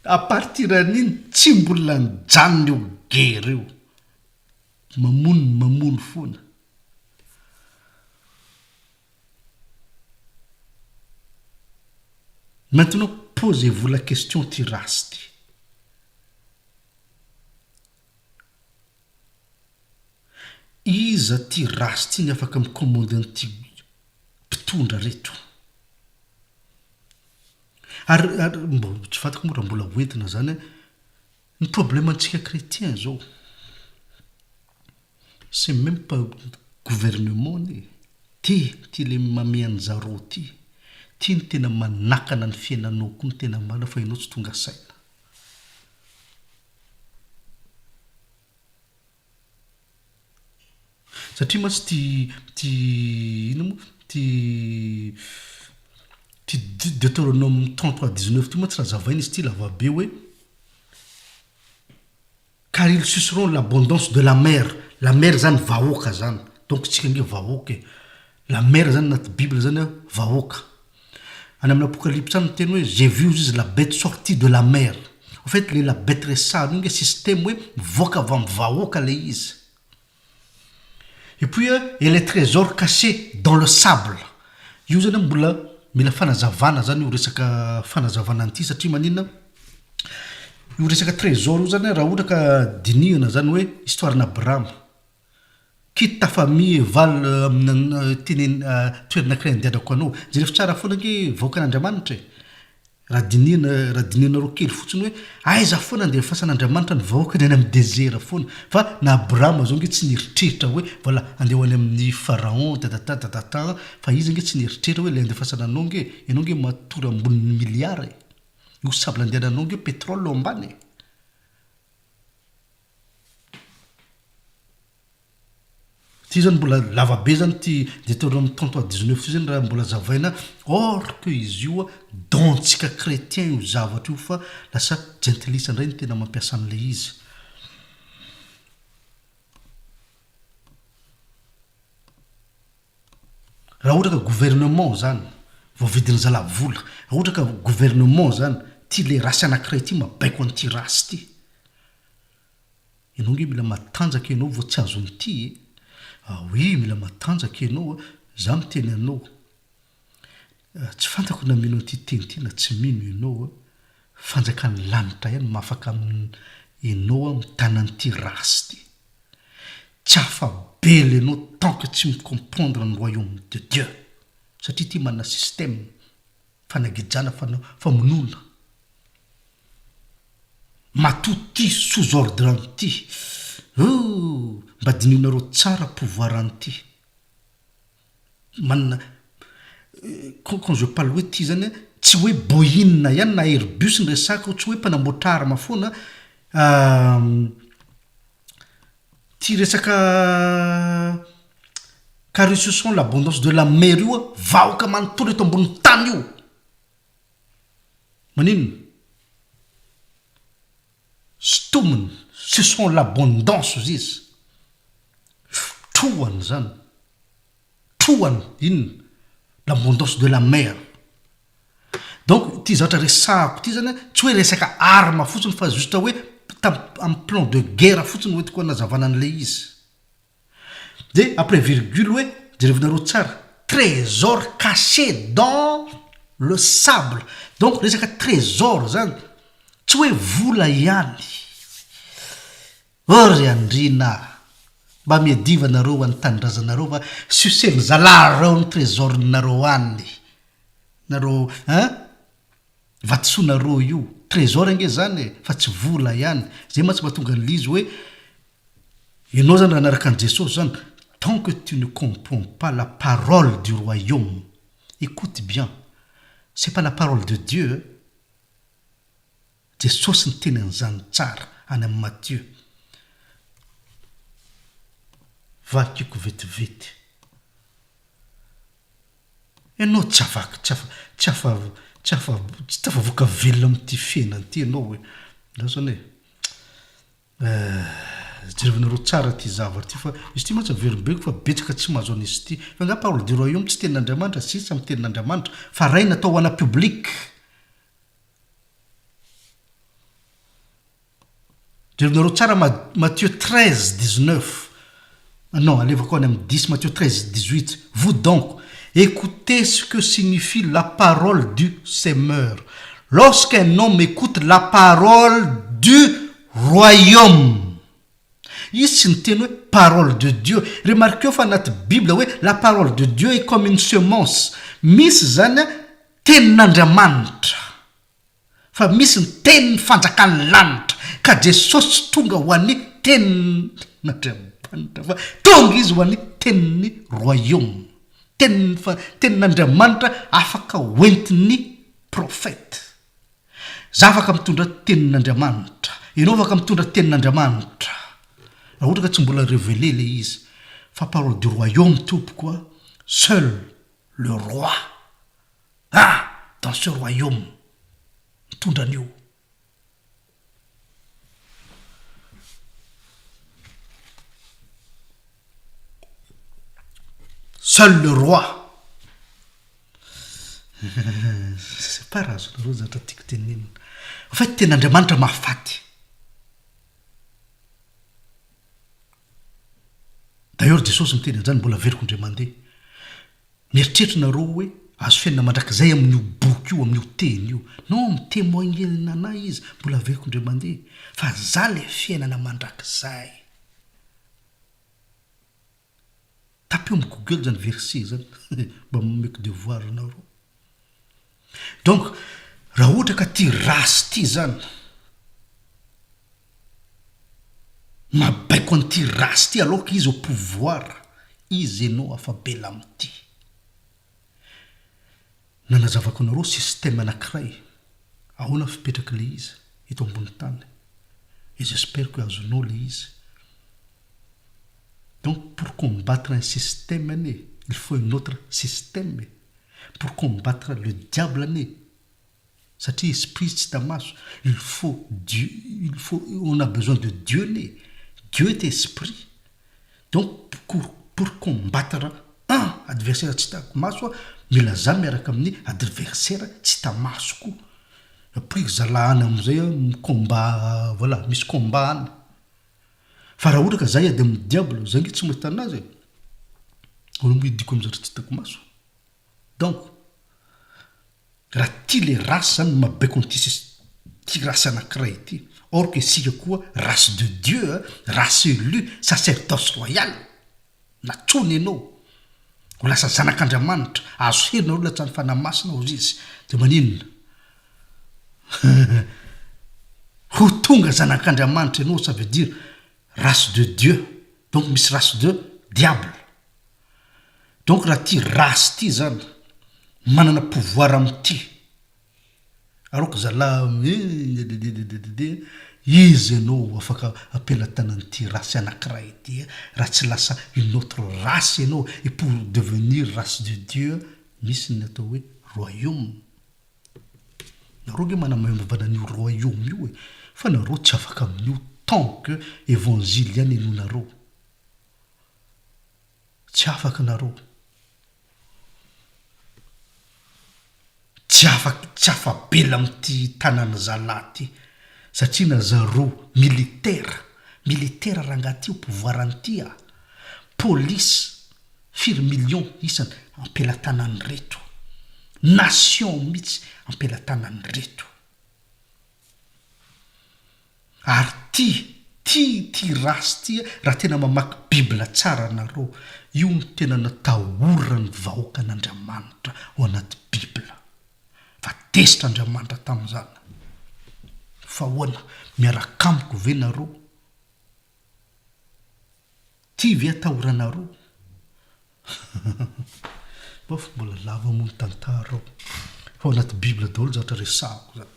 À partir an'iny tsy mbola nijanona io guerre io. Mamono ny mamono foana. Maintenant posez vous la question ty race ty. Iza ty race ty ny afaka mi-commander an'ity mpitondra reto? Ary ary mbo tsy fantako moa raha mbola ho entina zany an, ny problème antsika chrétien zao, C'est même pas gouvernement anie e! Ty, ty le mamehy anjareo ty, ty no tena manakana ny fiainanao koa ny tena marina fa ianao tsy tonga saina. Satria mantsy ty, ty inona moa, ty, ty Deuteronome 33 19 ty mantsy raha azavaina izy ty lavabe hoe, Car ils suceront l'abondance de la mer, la mer zany vahoaka zany, donc tsika ange vahoaka e, la mer zany anaty bible zany an vahoaka, any amin'ny apocalypse any miteny hoe j'ai vu ozy izy la bete sortie de la mer, au fait le la bete resahana io nge système hoe mivoaka avy amin'ny vahoaka le izy. Et puis et les trésors cachés dans le sable, io zany mbola mila fanazavana zany io resaka fanazavana an'ity satria maninona, io resaka trésor io zany raha ohatra ka dinihana zany hoe histoire n'Abrahama, quitte ta famille et va amina teny toerana anankiray andehanako anao, jereo tsara foana ange vahoakan'Andriamanitra e. Raha dinihana, raha dinihanareo kely fotsiny hoe aiza foana andefasan'Andriamanitra ny vahoakany any amin'ny desert foana. Fa na Abrahama zao nge tsy nieritreritra hoe voilà andeha ho any amin'ny pharaon tatata tatata fa izy nge tsy nieritreritra hoe ilay andefasana anao nge, ianao nge matory ambonin'ny milliard e. Io sable andehananao nge pétrole ao ambany e. Ty zany mbola lava be zany ty Deuteronome 33 19 ty zany raha mbola azavaina or que izy io don tsika chretien io zavatra io fa lasa jentilisa ndray no tena mampiasa anle izy. Raha ohatra ka gouvernement zany voavidin'ny zalahy vola, raha ohatra ka gouvernement zany ty le race anakiray ty mabaiko an'ity race ty. Ianao nge mila matanjaka ianao vao tsy azon'ity e! Ah oui mila matanjaka ianao a! Za miteny anao, tsy fantako na mino an'ity teny ity na tsy mino ianao a! Fanjakan'ny lanitra ihany mahafaka amin'ny ianao a mitana an'ity race ity. Tsy afa-bela ianao tant que tsy mi-comprendre ny royaume de Dieu. Satria ity manana système fanagejana famonoana. Matoa ty sous ordre an'ity ooh mba dinihonareo tsara pouvoir an'ity manana quand quand je parle hoe ty zany tsy hoe Boeing ihany na Airbus no resahako tsy hoe mpanamboatra arme foana ty resaka car ce sont l'abondance de la mer io vahoaka manontolo eto ambonin'ny tany io. Maninona? Sintominy, ce sont l'abondance ozy izy. Trohany zany. Trohany inona? L'abondance de la mer. Donc ity zavatra resahako ity zany an, tsy hoe resaka arme fotsiny fa juste hoe tam- amin'ny plan de guerre fotsiny no entiko hanazavana an'ilay izy. Dia après virgule hoe, jerevinareo tsara, trésor caché dans le sable. Donc resaka trésor zany, tsy hoe vola ihany. Oh ry andriana a! Mba miadiva nareo ho an'ny tanindrazanareo fa sucer-ny zalahy reo ny trésor-nareo any. Nareo hein? Vatosoanareo io. Trésor ange zany e, fa tsy vola ihany. Zay mantsy mahatonga an'ilay izy hoe ianao zany raha hanaraka an'i Jesosy zany, tant que tu ne comprends pas la parole du royaume, écoute bien, c'est pas la parole de Dieu, Jesosy niteny an'izany tsara any amin'ny Mathieu. Vakiko vetivety. Ianao tsy afaka, tsy afa, tsy afa, tsy afa, tsy tafavoaka velona amin'ity fiainana ity ianao e. Lasa anie. Eh, jerevinareo tsara ity zavatra ity fa izy ity mantsy averimberiko fa betsaka tsy mahazo an'izy ity. Fa angaha parole du royaume tsy tenin'Andriamanitra, sisa amin'ny tenin'Andriamanitra fa ray natao ho ana public. Jerevinareo tsara Matthieu 13, 19. Non, alevako any amin'ny 10, Matthieu 13, 18. Vous donc, écoutez ce que signifie la parole du semeur. Lorsqu'un homme écoute la parole du royaume, izy tsy niteny hoe parole de Dieu. Remarqueo fa anaty Bible hoe la parole de Dieu est comme une semence. Misy zany tenin'Andriamanitra. Fa misy ny tenin'ny fanjakan'ny lanitra. Ka Jesosy tsy tonga ho an'ny tenin'Andriamanitra fa tonga izy ho an'ny tenin'ny royaume. Tenin'ny fa tenin'Andriamanitra afaka hoentin'ny prophète. Za afaka mitondra tenin'Andriamanitra. Ianao afaka mitondra tenin'Andriamanitra. Raha ohatra ka tsy mbola révélé le izy. Fa parole du royaume tompoko a, seul le roi ah dans ce royaume mitondra an'io. Seul le roi. Je sais pas raha azonareo ny zavatra tiako tenenina. En fait tena Andriamanitra mahafaty. D'ailleurs Jesosy miteny an'izany mbola averiko indray mandeha. Mieritreritra nareo hoe azo fiainana mandrakizay amin'io boky io, amin'io teny io. Non, mi-témoigner anah izy, mbola averiko indray mandeha, fa za le fiainana mandrakizay. Tapeo amin'ny google zany verset zany, mba omeko devoir anareo. Donc, raha ohatra ka ty race ty zany, mahabaiko an'ity race ty alors que izy au pouvoir, izy enao afa-bela amin'ity. Nanazavako anareo système anakiray, ahoana fipetrak'ilay izy eto ambony tany, et j'espère que azonao ilay izy. Donc pour combattre un système anie, il faut un autre système e. Pour combattre le diable anie, satria esprit izy tsy hita maso, il faut Dieu, il faut, on a besoin de Dieu anie, Dieu est esprit, donc pour pour combattre un adversaire tsy hita maso mila za miaraka amin'ny adversaire tsy hita maso koa, et puis ry zalahy any amizay an mi-combat voilà misy combat any, fa raha ohatra ka za hiady amin'ny diable za nge tsy mahita anazy e, ahoana moa hiadiako amin'ny zavatra tsy hitako maso. Donc raha tia le race zany no maha-baiko an'ity sis ty race anakiray ity, or que isika koa race de Dieu a, race élue, sacerdoce royal, nantsoina ianao ho lasa zanak'Andriamanitra, azo hery nareo latsahan'ny Fanahy Masina hozy izy, de maninona? Ho tonga zanak'Andriamanitra ianao, ça veut dire race de Dieu, donc misy race de diable. Donc raha ty race ty zany manana pouvoir amin'ity alors que zalah dededededede iza ianao afaka ampelatanan'ity race anakiray ity raha tsy lasa une autre race ianao et pour devenir race de Dieu misy ny atao hoe royaume nareo nge manamaivana an'io royaume io e fa nareo tsy afaka amin'io tant que evangile ihany henoinareo. Tsy afaka nareo. Tsy afaka, tsy afa-bela amin'ity tanàna zalahy ty. Satria na zareo militaire, militaire rangahy ty au pouvoir an'ity ah. Police, firy millions isany ampelatanan'ireto. Nation mihitsy ampelatanan'ireto. Ary ty. Ty ty race ty raha tena mamaky bible tsara nareo, io no tena natahoran'ny vahoakan'Andriamanitra ao anaty bible. Fa tezitra Andriamanitra tamin'izany. Fa ahoana, miaraka amiko ve nareo? Ty ve atahoranareo? Bof, mbola lava moa ny tantara ao. Fa ao anaty bible daholo zavatra resahako zany.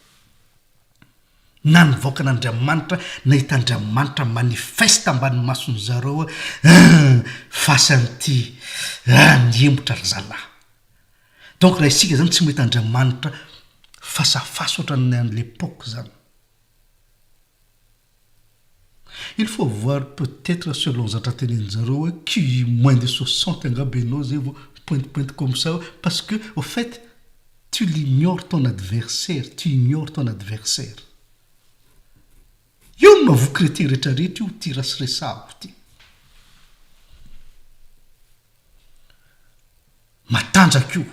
Na ny vahoakan'Andriamanitra nahita Andriamanitra manifeste ambany mason'ny zareo hoe hum fasan'ity ah nihemotra ry zalahy. Donc raha isika zany tsy mahita Andriamanitra face à face ohatran'ny any l'époque zany. Il faut voir peut etre selon zatra tenenin-jareo hoe QI moins de 60 angamba ianao zay vao mipointipointy comme ça parce que au fait tu l'ignores ton adversaire, tu ignores ton adversaire. Io no mahavoa chrétien retraretra io ty raha sy resahako ty. Matanjaka io.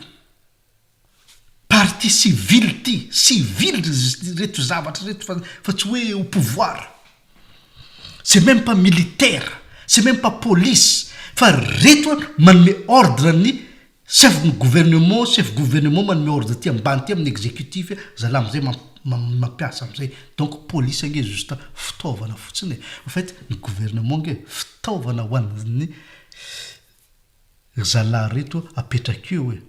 Partie civile ity, civile reto zavatra reto fa fa tsy hoe au pouvoir. C'est même pas militaire, c'est même pas police fa reto an manome ordre ny chef ny gouvernement, chef gouvernement manome ordre aty ambany aty amin'ny executif, zalahy amizay mampiasa amizay. Donc police ange juste fitaovana fotsiny e. Au fait ny gouvernement ange fitaovana ho an'ny Ry zalahy reto apetrako eo e!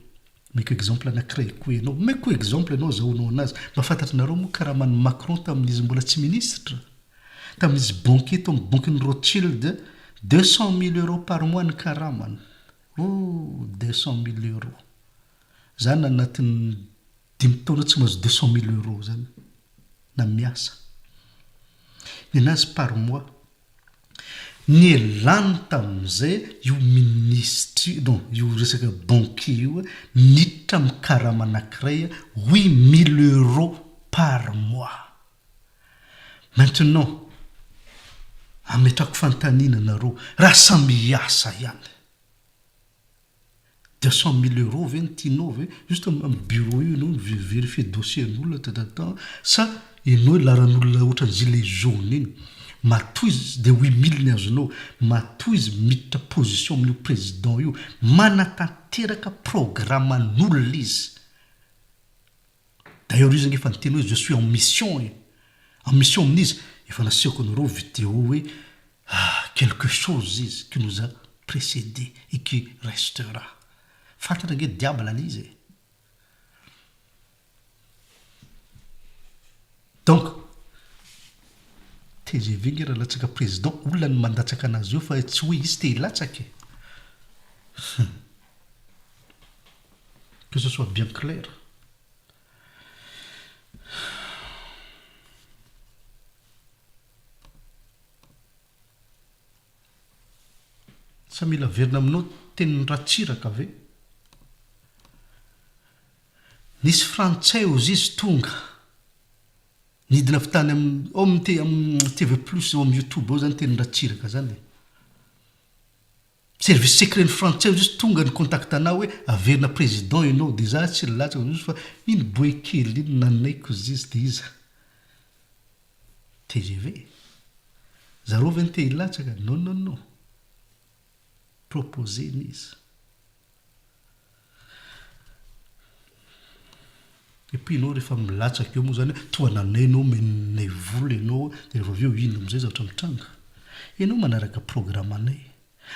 Omeko exemple anakiray koa enao, omeko exemple enao azahoanao anazy, mba fantatrinareo moa karaman'i Macron tamin'izy mbola tsy ministre? Tamin'izy banquier tao amin'ny banquin'i Rothschild, 200 mille euros par mois ny karamany, oh 200 mille euros! Za na anatin'ny dimy taona tsy mahazo 200 mille euros zany na miasa, nenazy par mois. Nialany tamin'izay io minisitry non io resaka banquier io niditra amin'ny karama anankiray 8000 euros par mois. Maintenant ametrako fanontaniana anareo raha samy hiasa ihany. 200 mille euros ve no tianao ve? Juste am bureau io enao mi-verifier dossier an'olona tatata sa enao ilaran'olona ohatran'ny gilet jaune iny? Matoa izy dia 8000 ny azonao, matoa izy miditra position amin'io président io, manatanteraka programme-n'olona izy. D'ailleurs izy ange efa niteny hoe je suis en mission e! En mission amin'iza? Efa nasehoko anareo vidéo hoe quelque chose izy qui nous a précédé et qui restera. Fantatra ange diable le izy e! Donc tgv nge raha latsaka président olona no mandatsaka anazy eo fa tsy hoe izy te hilatsaka e! Que ce soit bien clair. Sa mila averina aminao tenin'i Ratsiraka ve? Nisy frantsay ozizy tonga nidina avy tany amin'ny ao amin'ny TV plus ao amin'ny youtube ao zany tenin'i Ratsiraka zany e. Service secret ny frantsay ozy izy tonga ni contact anah hoe averina président enao de za tsy nilatsaka ozy izy fa iny boe kely iny nanaiko ozy izy de iza? Tgv? Zareo ve no te hilatsaka? Non non non proposer-na izy. Et puis enao rehefa milatsaka eo moa zany tohananay enao omenay vola enao de rehefa avy eo inona amizay zavatra mitranga? Enao manaraka programme anay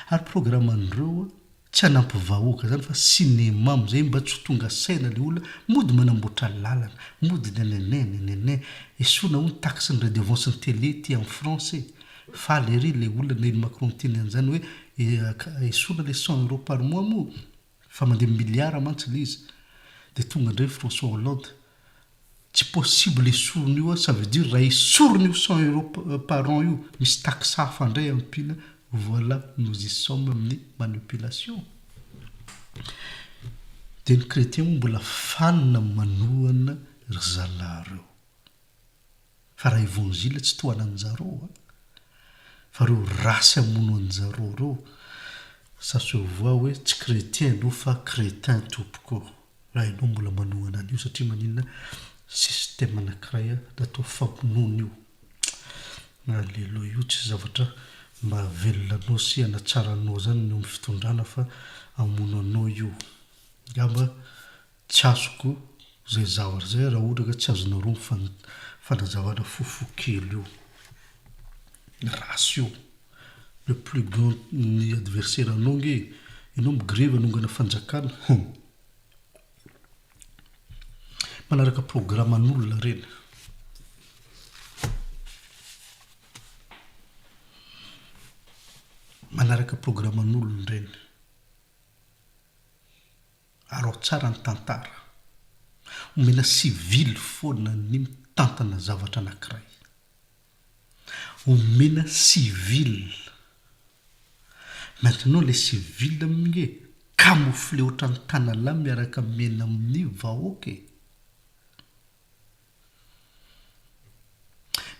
ary programme an'ireo tsy hanampy vahoaka zany fa cinéma amizay mba tsy ho tonga saina le olona mody manamboatra lalana mody nenene nenene esorina hono taxe ny redevance ny télé ty en France e faly ery le olona naheno Macron niteny an'izany hoe esorina le 100 euros par mois moa Fa mandeha milliard mantsy le izy. Dia tonga indray François Hollande. Tsy possible esorina io ça veut dire raha esorina io 100 euros par an io, misy taxe hafa indray ampiana, voilà nous y sommes amin'ny manipulation. Dia ny chrétien moa mbola fanina manohana ry zalahy reo. Fa raha evangile tsy tohananjareo a! Fa reo race hamono anjareo reo, ça se voit hoe tsy chretien enao fa cretin tompoko ô! Raha enao mbola manohana an'io satria maninona système anakiray natao famonoana io. Aleloia io tsy zavatra mahavelona anao sy hanatsara anao zany ny eo amin'ny fitondrana fa hamono anao io. Angamba tsy azoko zay zavatra zay raha ohatra ka tsy azonareo ny fanazavana fohifohy kely io. Ratsy io. Le plus grand ny adversaire anao nge e. Ianao migrevy hanongana fanjakana. Hum. Manaraka programan'olona ireny. Manaraka programan'olona ireny. Araho tsara ny tantara. Omena civil foana ny mitantana zavatra anankiray. Omena civil. Maintenant le civil nge camouflé ohatran'ny tanalahy miaraka miaina amin'ny vahoaka e.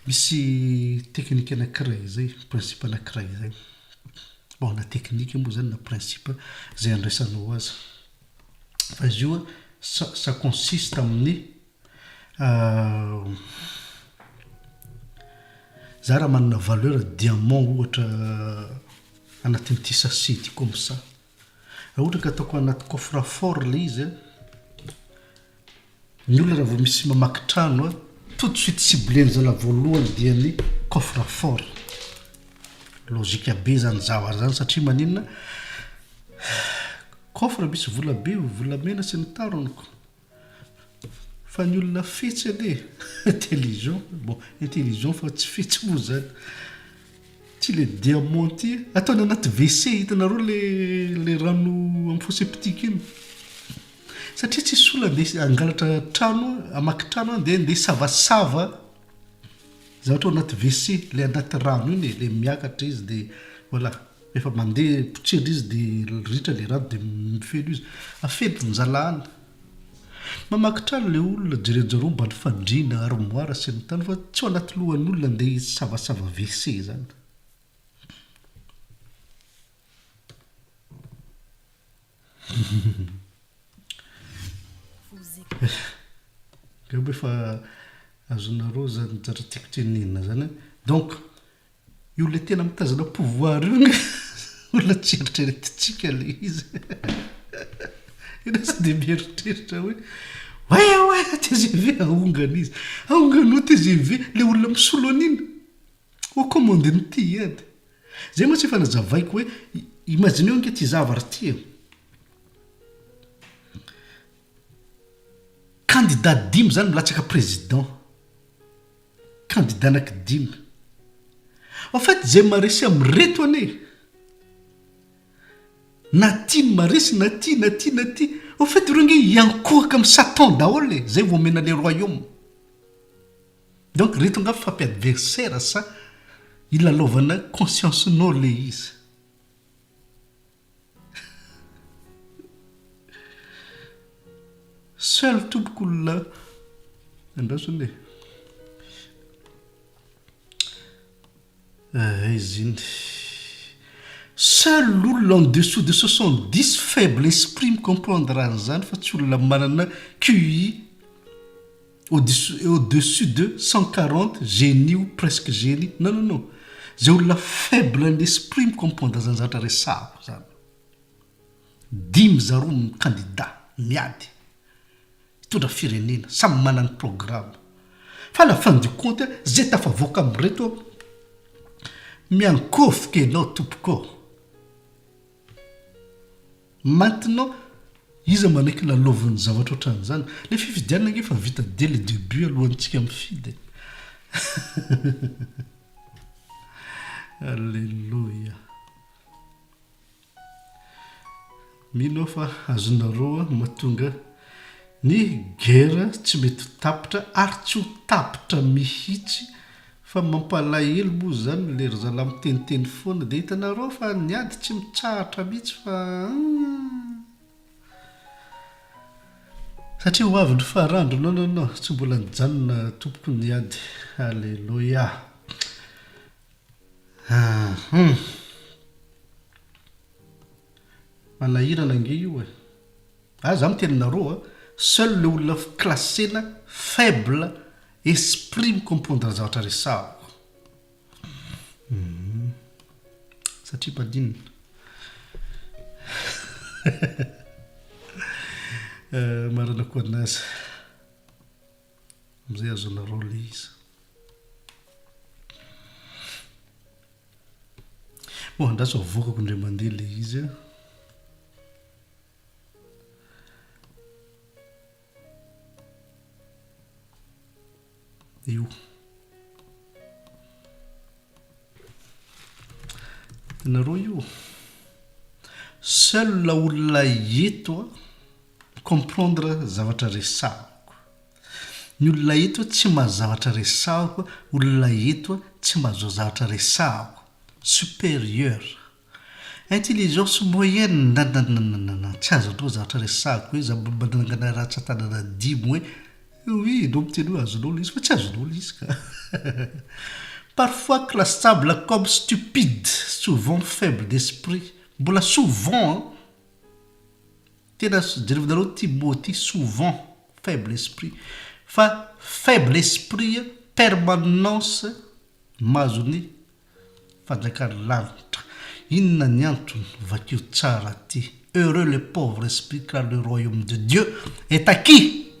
Misy technique anankiray izay, principe anankiray izay. Bon na technique moa izany na principe izay andraisanao azy. Fa izy io ça ça consiste amin'ny Za raha manana valeur diamant ohatra anatin'ity sachet ity comme ça, raha ohatra ka ataoko anaty coffre fort le izy an, ny olona raha vao misy mamaky trano an, tout de suite cibler-ny zalahy voalohany dia ny coffre fort. Logique be zany zavatra zany satria maninona, coffre misy vola be, volamena sy ny tariny ko. Fa ny olona fetsy anie intelligent, bon intelligent fa tsy fetsy moa zany. Ty le diamant ty ataony anaty WC hitanareo le le rano amin'ny fosse septique iny. Satria tsisy olona andeha hangalatra trano, hamaky trano andeha andeha hisavasava zavatra ao anaty WC, le anaty rano iny e, le miakatra izy de voilà. Rehefa mandeha potsirina izy dia ritra ilay rano dia mifeno izy. Afentin-jalahy any. Mamaky trano ilay olona, jeren-jareo ambany fandriana, armoire sy ny tany fa tsy ao anaty lohan'ny olona andeha hisavasava WC izany. Angamba efa azonareo izany zavatra tiako tenenina izany. Donc Io ilay tena mitazona pouvoir io nge olona tsy eritreretintsika ilay izy. Ianao sao dia mieritreritra hoe ouais ouais tgv ahongana izy. Ahongana io tgv, ilay olona misolo an'iny. Au commande-n'ity ihany. Izay mantsy efa nazavaiko hoe imagineo ange ity zavatra ity e. Candidat dimy izany milatsaka président. Candidat anaky dimy. En fait zay maresy amin'ireto anie na ty ny maresy na ty na ty na ty en fait ireo nge hiankohoka amin'i satan daholo e, zay vao omena le royaume. Donc ireto angaha mifampi-adversaire sa ilalaovana conscience-nao le izy. Seul tompoko olona andraso anie e. Aiza iny. Seul olona en dessous de 70 faible esprit mi-comprendre an'izany fa tsy olona manana QI au dessus de 140 génie ou presque génie non non non zay olona faible ny esprit mi comprendre zany zavatra resahako zany dimy zareo ny candidat miady hitondra firenena samy manana ny programme fa la fin du compte zay tafavoaka amin'ireto miankofoka enao tompoko ô. Maintenant iza manaiky lalaoviny zavatra otran'izany? Le fifidianana ange efa vita dès le debut alohantsika mifidy e. Alléluia. Mino aho fa azonareo mahatonga Ny guerre tsy mety ho tapitra ary tsy ho tapitra mihitsy fa mampalahelo moa zany le ry zalahy miteniteny foana de hitanareo fa ny ady tsy mitsahatra mihitsy fa humm. Satria ho avy ny farandro non non non tsy mbola nijanona tompoko ny ady Alléluia humm. Manahirana ange io e. Ah za miteny nareo a, seul le olona classena faible esprit mi comprendre zavatra resahako. Satria mpaninona? Marina koa anazy. Amin'izay azonareo ilay izy. Bon, andraso avoakako indray mandeha ilay izy an. Io. Hitanareo io? Seul olona eto a mi-comprendre zavatra resahako. Ny olona eto tsy mahazo zavatra resahako, olona eto tsy mahazo zavatra resahako. Supérieur. Intelligence moyenne nanananana tsy azonao zavatra resahako hoe za mba manangana ratsan-tanana dimy hoe oui enao miteny hoe azonao le izy fa tsy azonao le izy ka. Parfois classable comme stupide, souvent faible d'esprit, mbola souvent an! Tena jerevinareo ity mot ity souvent faible esprit fa faible esprit permanence mahazo ny fanjakan'ny lanitra. Inona ny antony? Vakio tsara ity. Heureux les pauvres esprit car le royaume de Dieu est acquis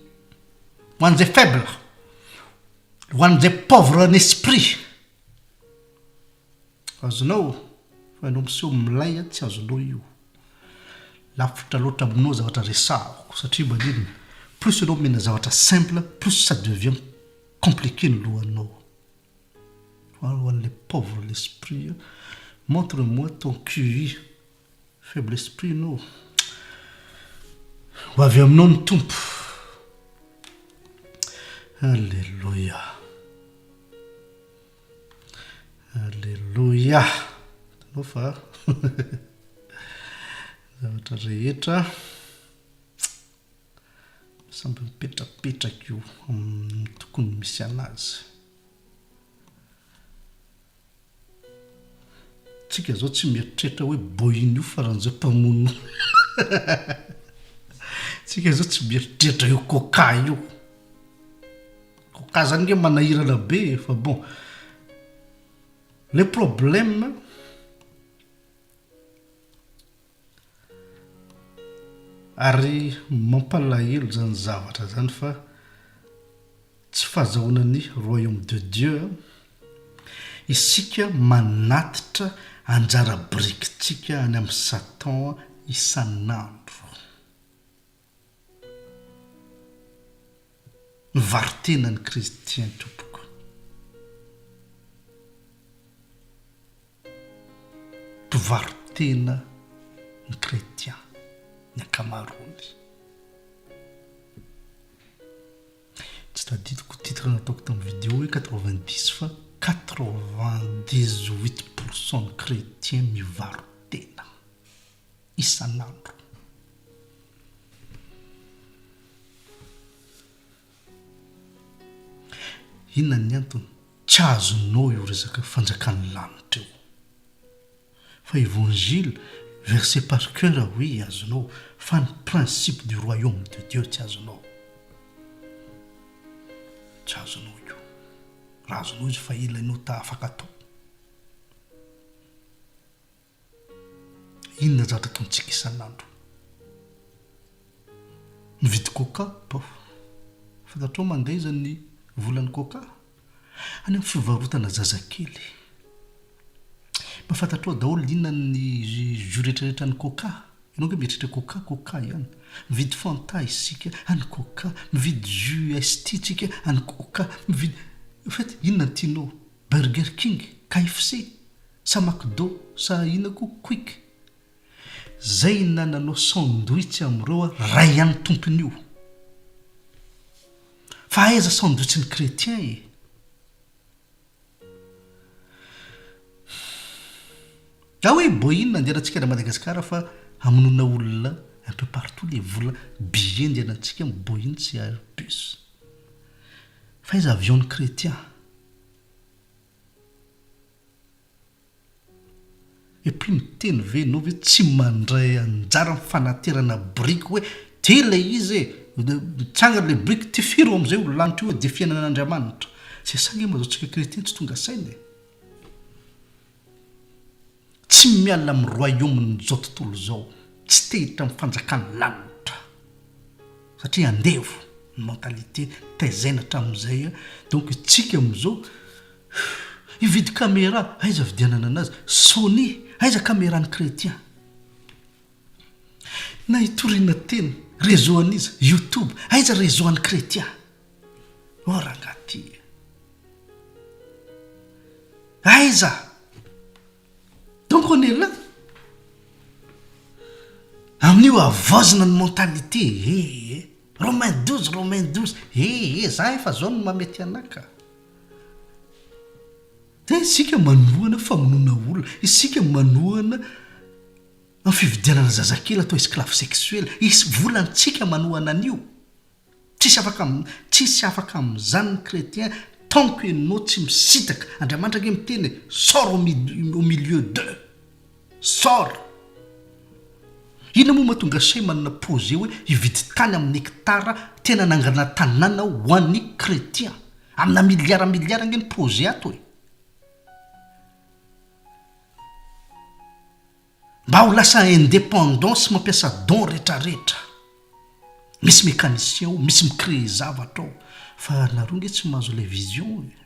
ho an'izay faible, ho an'izay pauvre en esprit. Azonao? Fa ianao miseho milay a, tsy azonao io. Lavitra loatra aminao zavatra resahako satria maninona? Plus ianao omena zavatra simple, plus ça devient compliqué ny lohanao. Ho an'ilay pauvre l'esprit a, montre moi ton QI, faible esprit ianao. Ho avy aminao ny Tompo. Alléluia. Alléluia. Hitanao fa zavatra rehetra samby mipetrapetraka io amin'ny tokony misy anazy. Tsika zao tsy mieritreritra hoe Boeing io faran'izay mpamono. Tsika zao tsy mieritreritra io coca io. Coca zany nge manahirana be e, fa bon. Le problème ary mampalahelo zany zavatra zany fa tsy fahazahoana ny royaume de Dieu isika manatitra anjara birikintsika any amin'i Satan isan'andro. Mivaro-tena ny chrétien tompoko. Mpivaro-tena ny chrétien ny ankamaroany. Tsy tadidiko titre nataoko tamin'ny vidéo hoe 90 fa 98 pourcent ny chrétien mivaro-tena. isan'andro. Inona ny antony? Tsy azonao io resaka fanjakan'ny lanitra io. Fa évangile, verset par cœur oui azonao, fa ny principe du royaume de Dieu tsy azonao. Tsy azonao io. Raha azonao izy fa ela ianao ta afaka atao. Inona zavatra ataontsika isan'andro? Mividy coca, bof. Fantatrao mandeha aiza ny volan'ny coca? Any amin'ny fivarotana zazakely. Mba fantatrao daholo inona ny jus rehetrarehetra an'ny coca? Ianao ange mieritreritra coca, coca ihany. Mividy fanta isika, any coca. Mividy jus ice tea tsika, any coca. Mividy, en fait inona no tianao? Burger King, KFC? Sa McDo sa inona koa Quick? Zay nananao sandwich amin'ireo a ray ihany tompony io. Fa aiza sandwich ny chrétien e? Ah oui, Boeing andehanantsika any Madagascar fa hamonoana olona un peu partout le vola billet andehanantsika amin'ny Boeing sy Airbus. Fa aiza avion ny chrétien? Et puis miteny ve enao ve tsy mandray anjara am fanaterana biriky hoe ty ilay izy e, mitsangana ilay biriky tifiro amizay ho lanitra io dia fiainana an'Andriamanitra. C'est ça nge mahazo antsika chrétien tsy tonga saina e. Tsy miala amin'ny royaume-n'izao tontolo izao, tsy te hiditra amin'ny fanjakan'ny lanitra satria andevo ny mentalité tezaina hatramin'izay donc itsika amin'izao hividy camera aiza vidianana anazy Sony aiza camera ny chrétien na hitoriana teny réseau an'iza youtube aiza réseau an'ny chrétien oh rangahy ty Aiza? Donc on est là. Amin'io havaozina ny mentalité eh eh. Romain 12, Romain 12 eh eh, za efa zao no mahamety anah ka. Dia isika manohana famonoana olona, isika manohana ny fividianana zazakely atao esclave sexuel, isy volantsika manohana an'io. Tsisy afaka tsisy afaka amin'izany ny chrétien tant que enao tsy misintaka, Andriamanitra ange miteny e, sors au au milieu d'eux, sors. Inona moa mahatonga sahy manana projet hoe hividy tany amin'ny hectare tena hanangana tanàna ho an'ny chrétien? Amina milliard milliard ange ny projet ato e. Mba ho lasa indépendant sy mampiasa don retraretra. Misy mécanicien ao, misy mi-créer zavatra ao. Fa nareo nge tsy mahazo ilay vision e.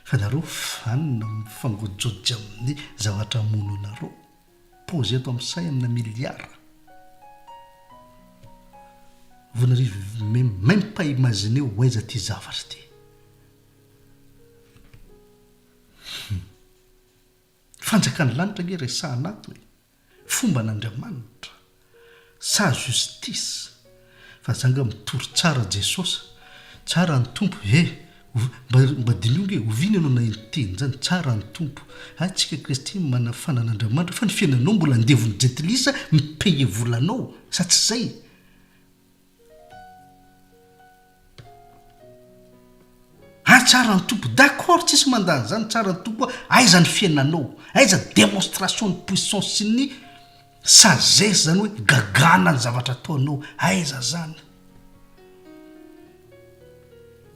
Fa nareo fanina mifangojojy amin'ny zavatra hamono anareo. Poser eto amin'ny sahy amina milliard. Vous n'arrivez même pas imaginer ho aiza ity zavatra ity. Hum. Fanjakan'ny lanitra ange resahana ato e. Fomban'Andriamanitra. Sa justice. Fa za nga mitory tsara Jesosy. Tsara ny Tompo he. Mba mba diniho nge oviana ianao naheno teny zany tsara ny Tompo. Hay tsika Kristy manana fanan'Andriamanitra fa ny fiainanao mbola andevon'ny jentilisa mi-payer volanao sa tsy zay? Ah tsara ny Tompo, d'accord tsisy manda an'izany, tsara ny Tompo, aiza ny fiainanao, aiza démonstration ny puissance sy ny sagesse zany hoe gagana ny zavatra ataonao, aiza zany?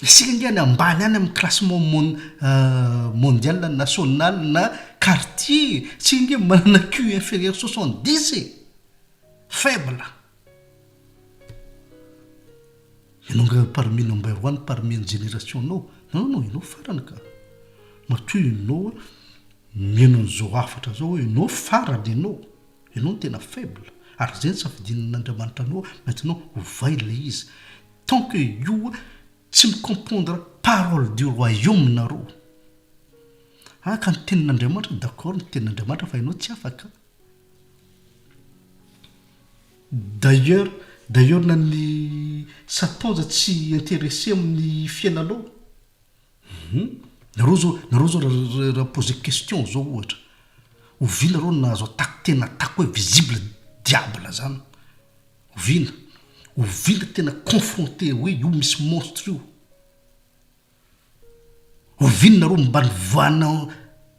Isika ange any ambany any amin'ny classement mon- mondial na national na quartier, tsika ange manana Q inférieur 70 e, faible. Ianao nga parmi number one parmi ny génération nao? Non non ianao farany ka. Matoa ianao mihaino an'izao hafatra zao hoe ianao farany ianao, ianao no tena faible ary zay no safidin'Andriamanitra anao maintenant ovay ilay izy. Tant que io tsy mi-comprendre parole du royaume nareo. Ah ka ny tenin'Andriamanitra d'accord ny tenin'Andriamanitra fa ianao tsy afaka. D'ailleurs, d'ailleurs na ny Satan aza tsy intéressé amin'ny fiainanao. Hum, nareo zao, nareo zao raha raha poser question zao ohatra, oviana nareo nahazo attaque tena attaque hoe visible diable zany? Oviana? Oviana tena confronté hoe io misy monstre io? Oviana nareo mba nivoahana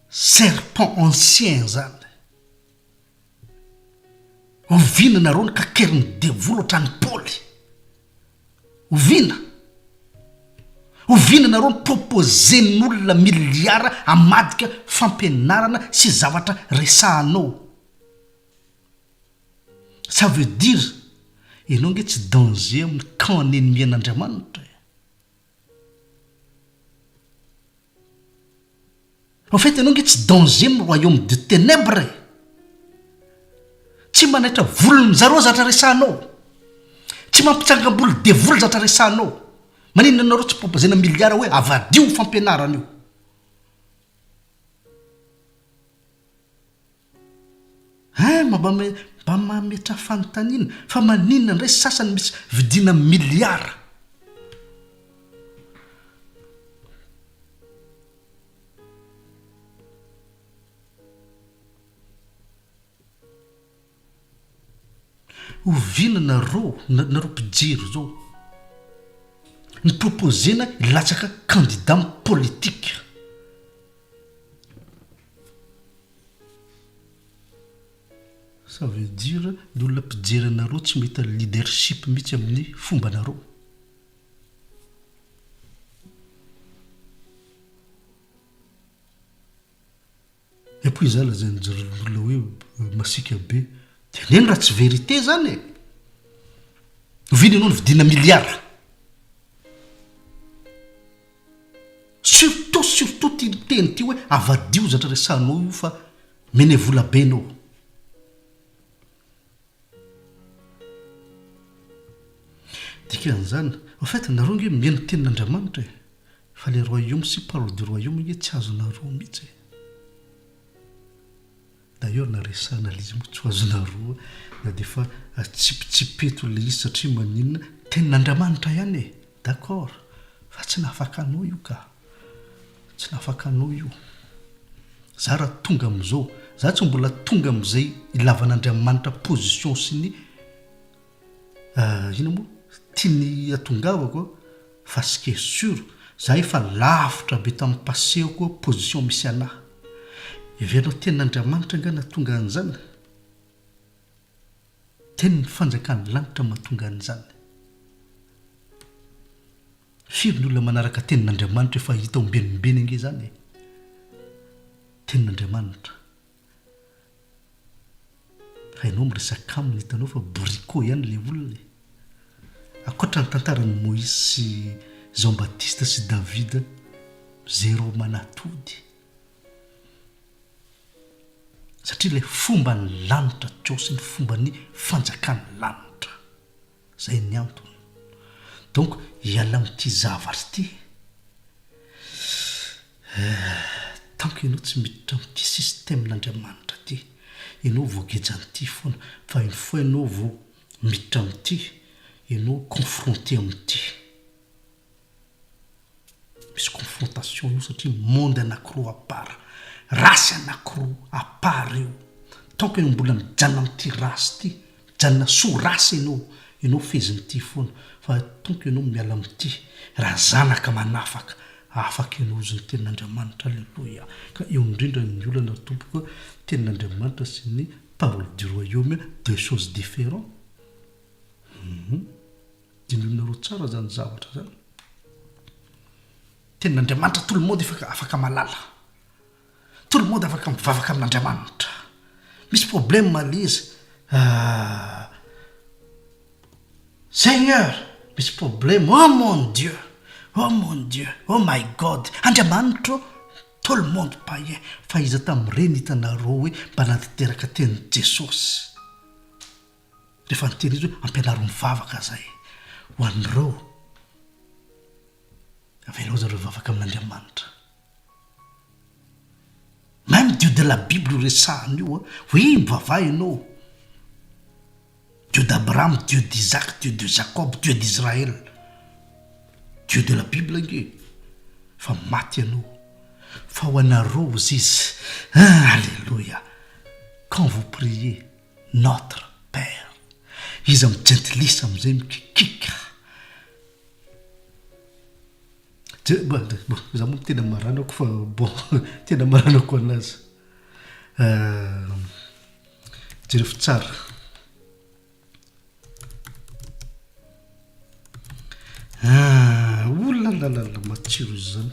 serpent ancien zany? Oviana nareo nikakerin'ny devoly ohatran'i Paoly? Oviana? Oviana nareo ni-proposer-n'olona milliard hamadika fampianarana sy zavatra resahanao? Ça veut dire ianao nge tsy danger amin'ny camp n'ennemi an'Andriamanitra e. En fait ianao nge tsy danger amin'ny royaume de ténèbres e! Tsy manaitra volon zareo zatra resahanao. Tsy mampitsangam-bolo devoly zatra resahanao. Maninona nareo tsy proposena milliard hoe avadio io fampianarana io. Hein mba mba mametraha fanontaniana fa maninona indray sasany misy vidiana milliard. Oviana nareo nareo mpijery zao ny proposena hilatsaka candidat politique. Ça veut dire ny olona mpijery anareo tsy mahita leadership mihitsy amin'ny fombanareo. Hoy za lazain'olona hoe masiaka be. Teneno raha tsy vérité zany e! Oviana ianao nividiana milliard? Surtout surtout ty teny ty hoe avadio zatra resahanao io fa mene vola be enao. Dikan'izany, en fait nareo nge mihaino tenin'Andriamanitra e! Fa le royaume sy parole du royaume nge tsy azonareo mihitsy e! D'ailleurs na resahana le izy moa tsy ho azonareo na dia efa atsipitsipy eto le izy satria maninona? Tenin'Andriamanitra ihany e! D'accord! Fa tsy nahafaka anao io ka! Tsy nahafaka anao io. Za raha tonga amin'izao, za tsy mbola tonga amin'izay ilavan'Andriamanitra position sy ny inona moa? Tiany hatongavako fa ce qui est sur, za efa lavitra be tamin'ny passé-ko position misy anah. Heverinao tenin'Andriamanitra angaha nahatonga an'izany? Tenin'ny fanjakan'ny lanitra mahatonga an'izany. Firy ny olona manaraka tenin'Andriamanitra efa hita ombieny ombieny ange izany e! Tenin'Andriamanitra. Fa ianao miresaka aminy hitanao fa bourricot ihany ilay olona e! Ankoatra ny tantaran'i Moïse sy Jean Baptiste sy David, zéro manatody. Satria ilay fomban'ny lanitra teo sy ny fomban'ny fanjakan'ny lanitra. Zay ny antony. Donc hiala amin'ity zavatra ity eh, tant que ianao tsy miditra amin'ity système-n'Andriamanitra ity, ianao voagejan'ity foana, fa une fois ianao vao miditra amin'ity, ianao confronté amin'ity. Misy confrontation io satria monde anakiroa à part, race anakiroa à part io. Tant que mbola mijanona amin'ity race ity, mijanona sous race ianao, ianao fehezin'ity foana. Fa tant que ianao miala amin'ity, raha zanaka manafaka, afaka ianao hozy ny tenin'Andriamanitra. Aleloia. Ka eo indrindra ny olana ry tompoko, tenin'Andriamanitra sy ny parole du royaume, deux choses différents. Hum. Dinihinareo tsara zany zavatra zany. Tenin'Andriamanitra tout le monde efa afaka malala. Tout le monde afaka mivavaka amin'Andriamanitra. Misy problème le izy. Ah. Seigneur, misy problème. Oh mon Dieu. Oh mon Dieu. Oh my God. Andriamanitro, tout le monde païen. Fa iza tamin'ireny hitanareo hoe mba nantanteraka tenin'i Jesosy? Rehefa niteny izy hoe ampianaro mivavaka zay ho an'ireo, avelao zareo hivavaka amin'Andriamanitra. Même Dieu de la Bible io resahana io an, oui mivavaha ianao. Dieu d'Abraham, Dieu d'Isaac, Dieu de Jacob, Dieu d'Israël. Dieu de la Bible ange. Fa maty ianao. Fa ho anareo hozy izy. Ah, alléluia. Quand vous priez, Notre Père. Iza amin'ny jentilisa amin'izay mikikika? Je, bon, bon, za moa tena maranako fa bon, tena maranako anazy. Euh, jereo tsara. Ah, oulalalala, matsiro izy zany.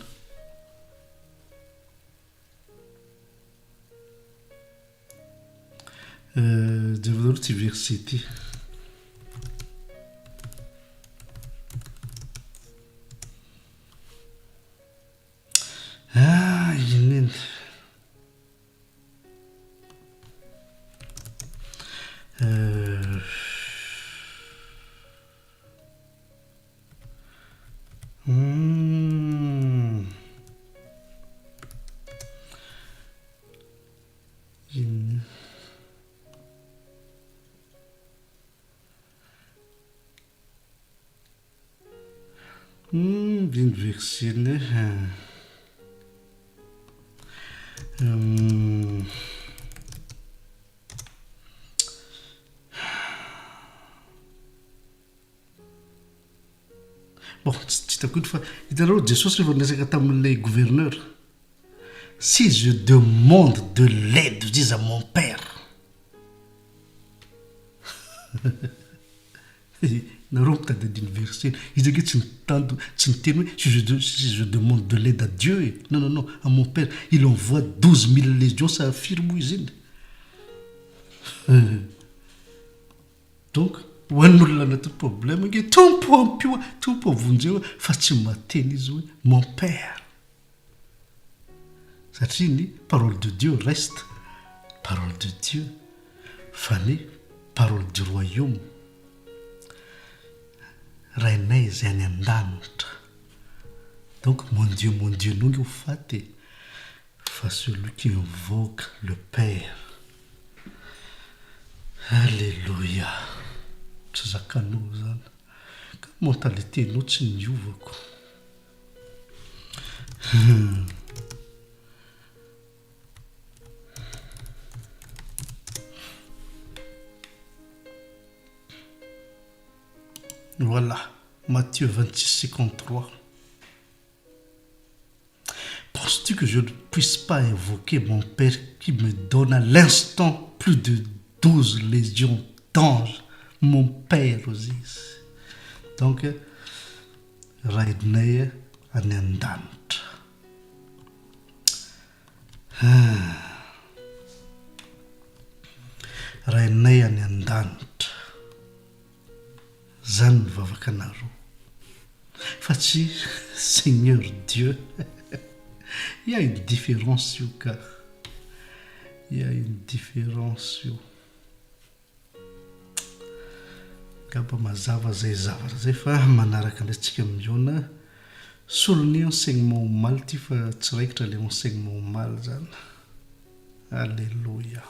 Jereo daholo ity verset ity. Ah, inona iny? Euh... Humm. Inona? Humm, iny verset iny e. Humm. Bon, tsy hitako iny fa hitanareo Jesosy rehefa niresaka tamin'ilay gouverneur, si je demande de l'aide hoy izy à mon père. Nareo mitady andininy verset. Izy ange tsy nitando, tsy niteny hoe si je si je demande de l'aide à Dieu e. Non non non, à mon père, il envoie 12000 légions sa firy moa izy iny? Donc ho an'ny olona anatin'ny problème ange Tompo ampio aho, Tompo vonjeo aho fa tsy mateny izy hoe mon père. Satria ny parole de Dieu reste parole de Dieu fa ny parole du royaume Rainay izay any an-danitra. Donc mon Dieu mon Dieu nao nge ho faty e fa celui qui invoque le Père. Alléluia. Tsy zakanao zany. Ka mentalité-nao tsy niovako. Voilà, Matthieu 26, 53. Penses-tu que je ne puisse pas invoquer mon Père qui me donne à l'instant plus de 12 légions d'anges, mon Père ozy izy. Donc, Rainay any an-danitra. Ah. Rainay any an-danitra. Zany ny vavaka anareo. Fa tsy Seigneur Dieu. Il y a une différence io ka. Il y a une différence io. Angamba mazava izay zavatra izay fa manaraka indray tsika mihaona. Solon'ny enseignement omaly ity fa tsy raikitra ilay enseignement omaly izany. Alléluia.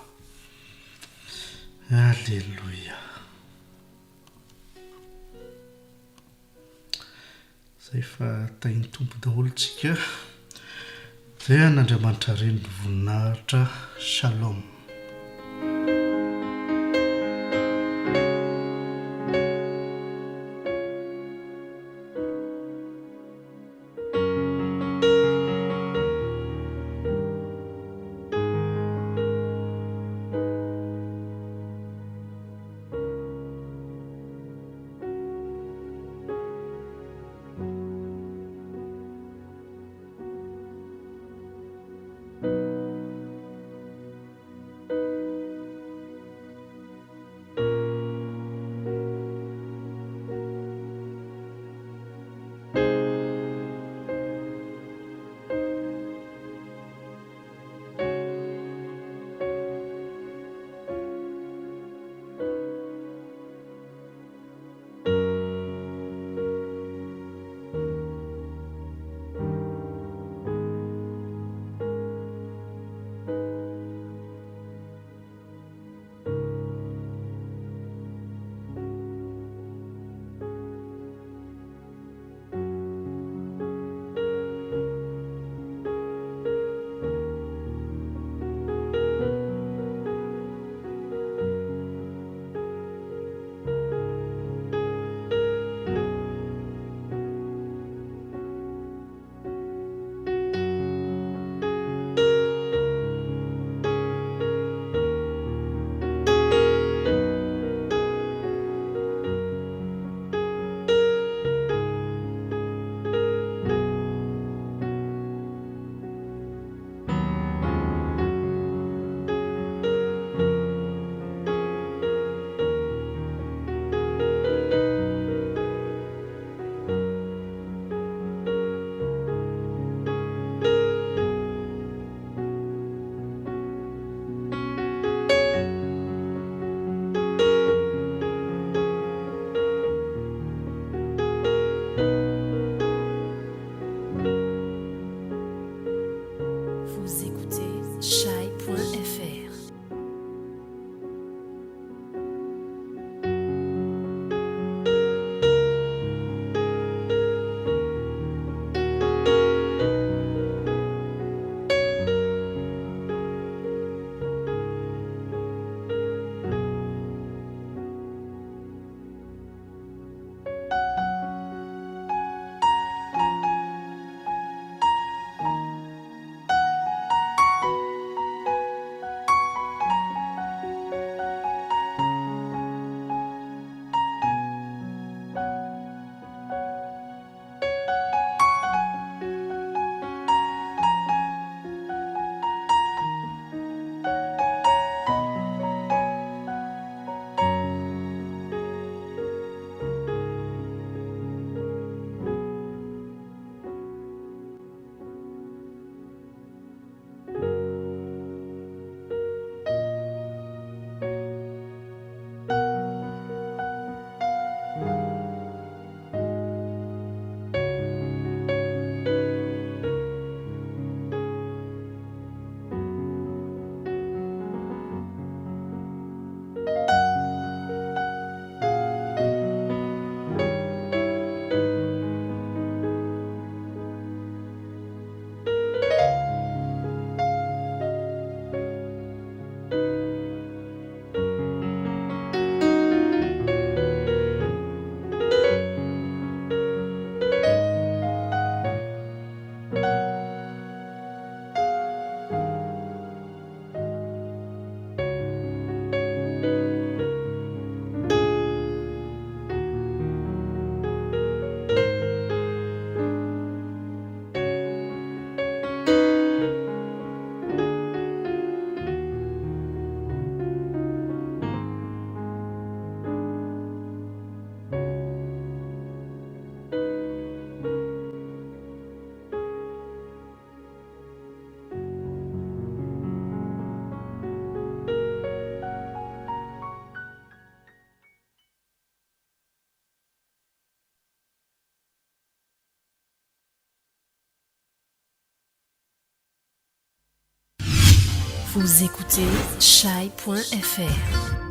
Alléluia. Zay fa tahin'ny Tompo daholo tsika. Dia an'Andriamanitra Reny ny voninahitra. Shalom. Vous écoutez chai.fr.